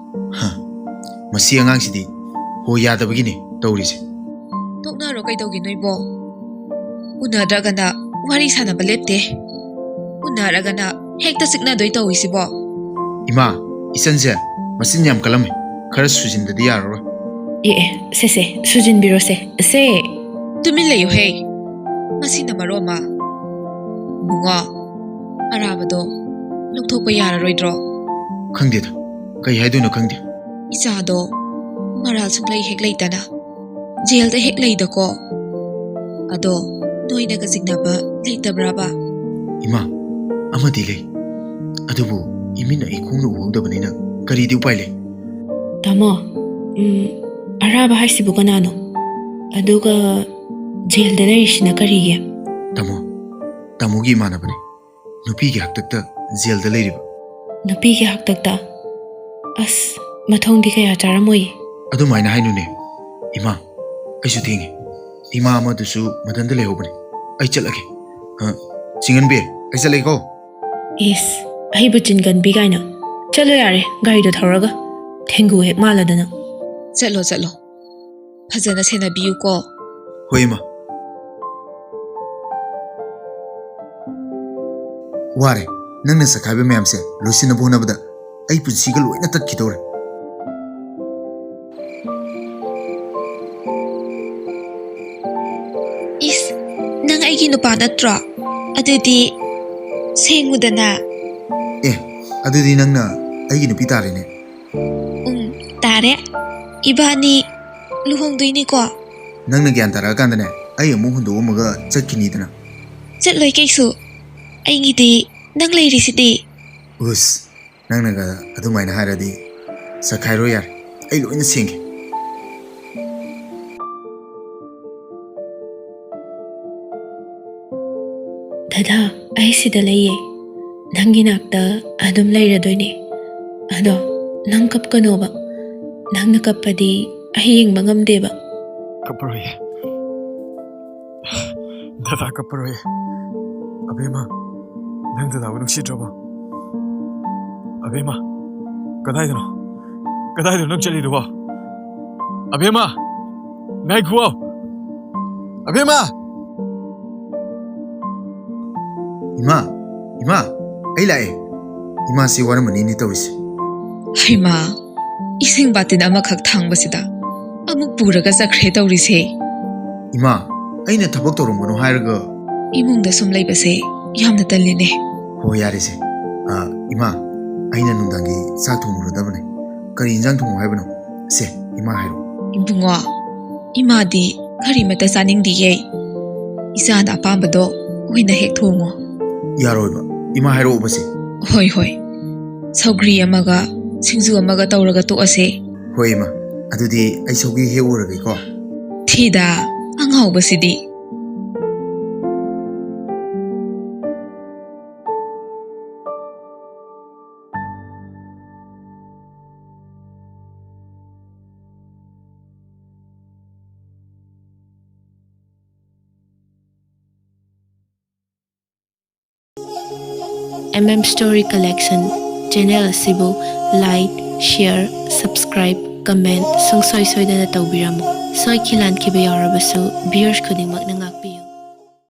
ꯍ, ꯃꯁꯤ ꯑꯉꯥꯡꯁꯤꯗꯤ ꯍꯣ ꯌꯥꯗꯕꯒꯤꯅꯦ ꯇꯧꯔꯤꯁꯦ꯫ ꯇꯣꯛꯅꯔꯣ ꯀꯩꯗꯧꯒꯦ ꯅꯣꯏꯕꯣ? ꯎꯅꯗ꯭ꯔꯒꯅ ꯋꯥꯔꯤ ꯁꯥꯟꯅꯕ ꯂꯦꯞꯇꯦ, ꯎꯅꯔꯒꯅ ꯍꯦꯛꯇ ꯆꯤꯛꯅꯗꯣꯏ ꯇꯧꯏꯁꯤꯕꯣ꯫ ꯏꯃꯥ, ꯏꯆꯟꯁꯦ ꯃꯆꯤꯟ ꯌꯥꯝ ꯀꯜꯂꯝꯃꯦ, ꯈꯔ ꯁꯨꯖꯤꯟꯗꯗꯤ ꯌꯥꯔꯔꯣꯏ꯫ ꯑꯦ, ꯑꯦ, ꯁꯦ, ꯁꯦ, ꯁꯨꯖꯤꯟꯕꯤꯔꯣꯁꯦ, ꯁꯦ꯫ ꯇꯨꯃꯤꯟ ꯂꯩꯌꯨꯍꯦ, ꯃꯁꯤꯅ ꯃꯔꯣꯝ ꯑꯃ꯫ ꯏꯕꯨꯡꯉꯣ, ꯑꯔꯥꯕꯗꯣ ꯂꯧꯊꯣꯛꯄ ꯌꯥꯔꯔꯣꯏꯗ꯭ꯔꯣ? ꯈꯪꯗꯦꯗ, ꯀꯩ ꯍꯥꯏꯗꯣꯏꯅꯣ ꯈꯪꯗꯦ꯫ ꯏꯆꯥꯗꯣ ꯃꯔꯥꯜ ꯁꯨꯡꯂꯩ ꯍꯦꯛ ꯂꯩꯇꯅ ꯖꯦꯜꯗ ꯍꯦꯛ ꯂꯩꯗꯀꯣ꯫ ꯑꯗꯣ ꯅꯣꯏꯅꯒ ꯆꯤꯡꯅꯕ ꯂꯩꯇꯕ꯭ꯔꯕ? ꯏꯃꯥ, ꯑꯃꯗꯤ ꯂꯩ, ꯑꯗꯨꯕꯨ ꯏꯃꯤꯠꯅ ꯏꯈꯣꯡꯅ ꯎꯍꯧꯗꯕꯅꯤꯅ ꯀꯔꯤꯗꯤ ꯎꯄꯥꯏ ꯂꯩ? ꯇꯥꯃꯣ, ꯎꯝ, ꯑꯔꯥꯕ ꯍꯥꯏꯁꯤꯕꯨ ꯀꯅꯥꯅꯣ? ꯑꯗꯨꯒ ꯖꯦꯜꯗ ꯂꯩꯔꯤꯁꯤꯅ ꯀꯔꯤꯒꯤ? ꯇꯥꯃꯣ, ꯇꯥꯃꯣꯒꯤ ꯏꯃꯥꯟꯅꯕꯅꯤ, ꯅꯨꯄꯤꯒꯤ ꯍꯥꯛꯇꯛꯇ ꯖꯦꯜꯗ ꯂꯩꯔꯤꯕ꯫ ꯅꯨꯄꯤꯒꯤ ꯍꯥꯛꯇꯛꯇ? ꯑꯁ, ꯃꯊꯣꯡꯗꯤ ꯀꯌꯥ ꯆꯥꯔꯝꯃꯣꯏꯌꯦ꯫ ꯑꯗꯨꯃꯥꯏꯅ ꯍꯥꯏꯅꯨꯅꯦ ꯏꯃꯥ, ꯑꯩꯁꯨ ꯊꯦꯡꯉꯦ꯫ ꯏꯃꯥ ꯑꯃꯗꯨꯁꯨ ꯃꯊꯟꯇ ꯂꯩꯍꯧꯕꯅꯦ꯫ ꯑꯩ ꯆꯠꯂꯒꯦ꯫ ꯑ, ꯆꯤꯡꯍꯟꯕꯤ, ꯑꯩ ꯆꯠꯂꯒꯦꯀꯣ꯫ ꯏꯁ, ꯑꯩꯕꯨ ꯆꯤꯡꯒꯟꯕꯤ ꯀꯥꯏꯅ꯫ ꯆꯠꯂꯣ ꯌꯥꯔꯦ, ꯒꯥꯔꯤꯗꯣ ꯊꯧꯔꯒ꯫ ꯊꯦꯡꯒꯨ ꯍꯦꯛ ꯃꯥꯜꯂꯗꯅ꯫ ꯆꯠꯂꯣ, ꯆꯠꯂꯣ꯫ ꯐꯖꯅ ꯁꯦꯟꯅꯕꯤꯌꯨꯀꯣ꯫ ꯍꯣꯏ, ꯏꯃꯥ꯫ ꯋꯥꯔꯦ, ꯅꯪꯅ ꯆꯈꯥꯏꯕ ꯃꯌꯥꯝꯁꯦ ꯂꯣꯏꯁꯤꯟꯅꯕ ꯍꯣꯠꯅꯕꯗ ꯑꯩ ꯄꯨꯟꯁꯤꯒ ꯂꯣꯏꯅ ꯇꯠꯈꯤꯗꯧꯔꯦ꯫ ꯏꯁ, ꯅꯪ ꯑꯩꯒꯤ ꯅꯨꯄꯥ ꯅꯠꯇ꯭ꯔꯣ? ꯑꯗꯨꯗꯤ ꯁꯦꯡꯉꯨꯗꯅ꯫ ꯑꯦ, ꯑꯗꯨꯗꯤ ꯅꯪꯅ ꯑꯩꯒꯤ ꯅꯨꯄꯤ ꯇꯥꯔꯦꯅꯦ꯫ ꯎꯝ, ꯇꯥꯔꯦ꯫ ꯏꯕꯥꯅꯤ ꯂꯨꯍꯣꯡꯗꯣꯏꯅꯤꯀꯣ? ꯅꯪꯅ ꯒ꯭ꯌꯥꯟ ꯇꯥꯔꯛꯑꯀꯥꯟꯗꯅꯦ, ꯑꯩ ꯑꯃꯨꯛ ꯍꯨꯟꯗꯣꯛꯑꯝꯃꯒ ꯆꯠꯈꯤꯅꯤꯗꯅ꯫ ꯆꯠꯂꯣꯏ ꯀꯩꯁꯨ꯫ ꯑꯩꯒꯤꯗꯤ ꯅꯪ ꯂꯩꯔꯤꯁꯤꯗꯤ꯫ ꯎꯁ, ꯅꯪꯅꯒ ꯑꯗꯨꯃꯥꯏꯅ ꯍꯥꯏꯔꯗꯤ ꯆꯠꯈꯥꯏꯔꯣ ꯌꯥꯔꯦ꯫ ꯑꯩ ꯂꯣꯏꯅ ꯁꯦꯡꯒꯦ꯫ ꯗꯗꯥ, ꯑꯩ ꯁꯤꯗ ꯂꯩꯌꯦ꯫ ꯅꯪꯒꯤ ꯅꯥꯛꯇ ꯑꯗꯨꯝ ꯂꯩꯔꯗꯣꯏꯅꯦ꯫ ꯑꯗꯣ ꯅꯪ ꯀꯞꯀꯅꯣꯕ꯫ ꯅꯪꯅ ꯀꯞꯄꯗꯤ ꯑꯩ ꯌꯦꯡꯕ ꯉꯝꯗꯦꯕ꯫ ꯀꯞꯄꯔꯣꯏꯌꯦ꯫ ꯗꯗꯥ ꯀꯞꯄꯔꯣꯏꯌꯦ꯫ ꯑꯕꯦꯝꯃ, ꯅꯪ ꯗꯗꯥꯕꯨ ꯅꯨꯡꯁꯤꯗ꯭ꯔꯕꯣ? ꯑꯕꯦꯝꯃ, ꯀꯗꯥꯏꯗꯅꯣ? ꯀꯗꯥꯏꯗꯅꯣ ꯅꯪ ꯆꯠꯂꯤꯗꯨꯕꯣ? ꯑꯕꯦꯝꯃ, ꯉꯥꯏꯈꯨꯑꯣ꯫ ꯑꯕꯦꯝꯃ! ꯏꯃꯥ, ꯏꯃꯥ, ꯑꯩ ꯂꯥꯛꯑꯦ꯫ ꯏꯃꯥꯁꯤ ꯋꯥꯔꯝꯃꯅꯤꯅꯦ ꯇꯧꯔꯤꯁꯦ꯫ ꯍꯩꯃꯥ, ꯏꯁꯤꯡ ꯕꯥꯇꯤꯟ ꯑꯃꯈꯛ ꯊꯥꯡꯕꯁꯤꯗ ꯑꯃꯨꯛ ꯄꯨꯔꯒ ꯆꯠꯈ꯭ꯔꯦ ꯇꯧꯔꯤꯁꯦ꯫ ꯏꯃꯥ, ꯑꯩꯅ ꯊꯕꯛ ꯇꯧꯔꯝꯒꯅꯨ ꯍꯥꯏꯔꯒ꯫ ꯏꯃꯨꯡꯗ ꯁꯨꯝ ꯂꯩꯕꯁꯦ ꯌꯥꯝꯅ ꯇꯜꯂꯤꯅꯦ꯫ ꯍꯣ, ꯌꯥꯔꯦꯁꯦ꯫ ꯑ, ꯏꯃꯥ, ꯑꯩꯅ ꯅꯨꯡꯗꯥꯡꯒꯤ ꯆꯥꯛ ꯊꯣꯡꯉꯨꯔꯗꯕꯅꯦ꯫ ꯀꯔꯤ ꯏꯟꯖꯥꯡ ꯊꯣꯡꯉꯨ ꯍꯥꯏꯕꯅꯣ? ꯁꯦ, ꯏꯃꯥ ꯍꯥꯏꯔꯣ꯫ ꯏꯕꯨꯡꯉꯣ, ꯏꯃꯥꯗꯤ ꯀꯔꯤꯃꯠꯇ ꯆꯥꯅꯤꯡꯗꯤꯌꯦ꯫ ꯏꯆꯥꯅ ꯑꯄꯥꯝꯕꯗꯣ ꯑꯣꯏꯅ ꯍꯦꯛ ꯊꯣꯡꯉꯣ꯫ ꯌꯥꯔꯣꯏꯕ꯫ ꯏꯃꯥ ꯍꯥꯏꯔꯛꯑꯣꯕꯁꯦ꯫ ꯍꯣꯏ, ꯍꯣꯏ꯫ ꯁꯧꯒ꯭ꯔꯤ ꯑꯃꯒ ꯁꯤꯡꯖꯨ ꯑꯃꯒ ꯇꯧꯔꯒ ꯇꯣꯛꯑꯁꯦ꯫ ꯍꯣꯏ, ꯏꯃꯥ꯫ ꯑꯗꯨꯗꯤ ꯑꯩ ꯁꯧꯒ꯭ꯔꯤ ꯍꯦꯛꯎꯔꯒꯦꯀꯣ꯫ ꯊꯤꯗ, ꯑꯉꯥꯎꯕꯁꯤꯗꯤ꯫ M M Story Collection channel ꯑꯁꯤꯕꯨ like, share, subscribe, comment ꯁꯨꯡꯁꯣꯏ ꯁꯣꯏꯗꯅ ꯇꯧꯕꯤꯔꯝꯃꯨ꯫ ꯁꯣꯏꯈꯤ ꯂꯥꯟꯈꯤꯕ ꯌꯥꯎꯔꯕꯁꯨ viewers ꯈꯨꯗꯤꯡꯃꯛꯅ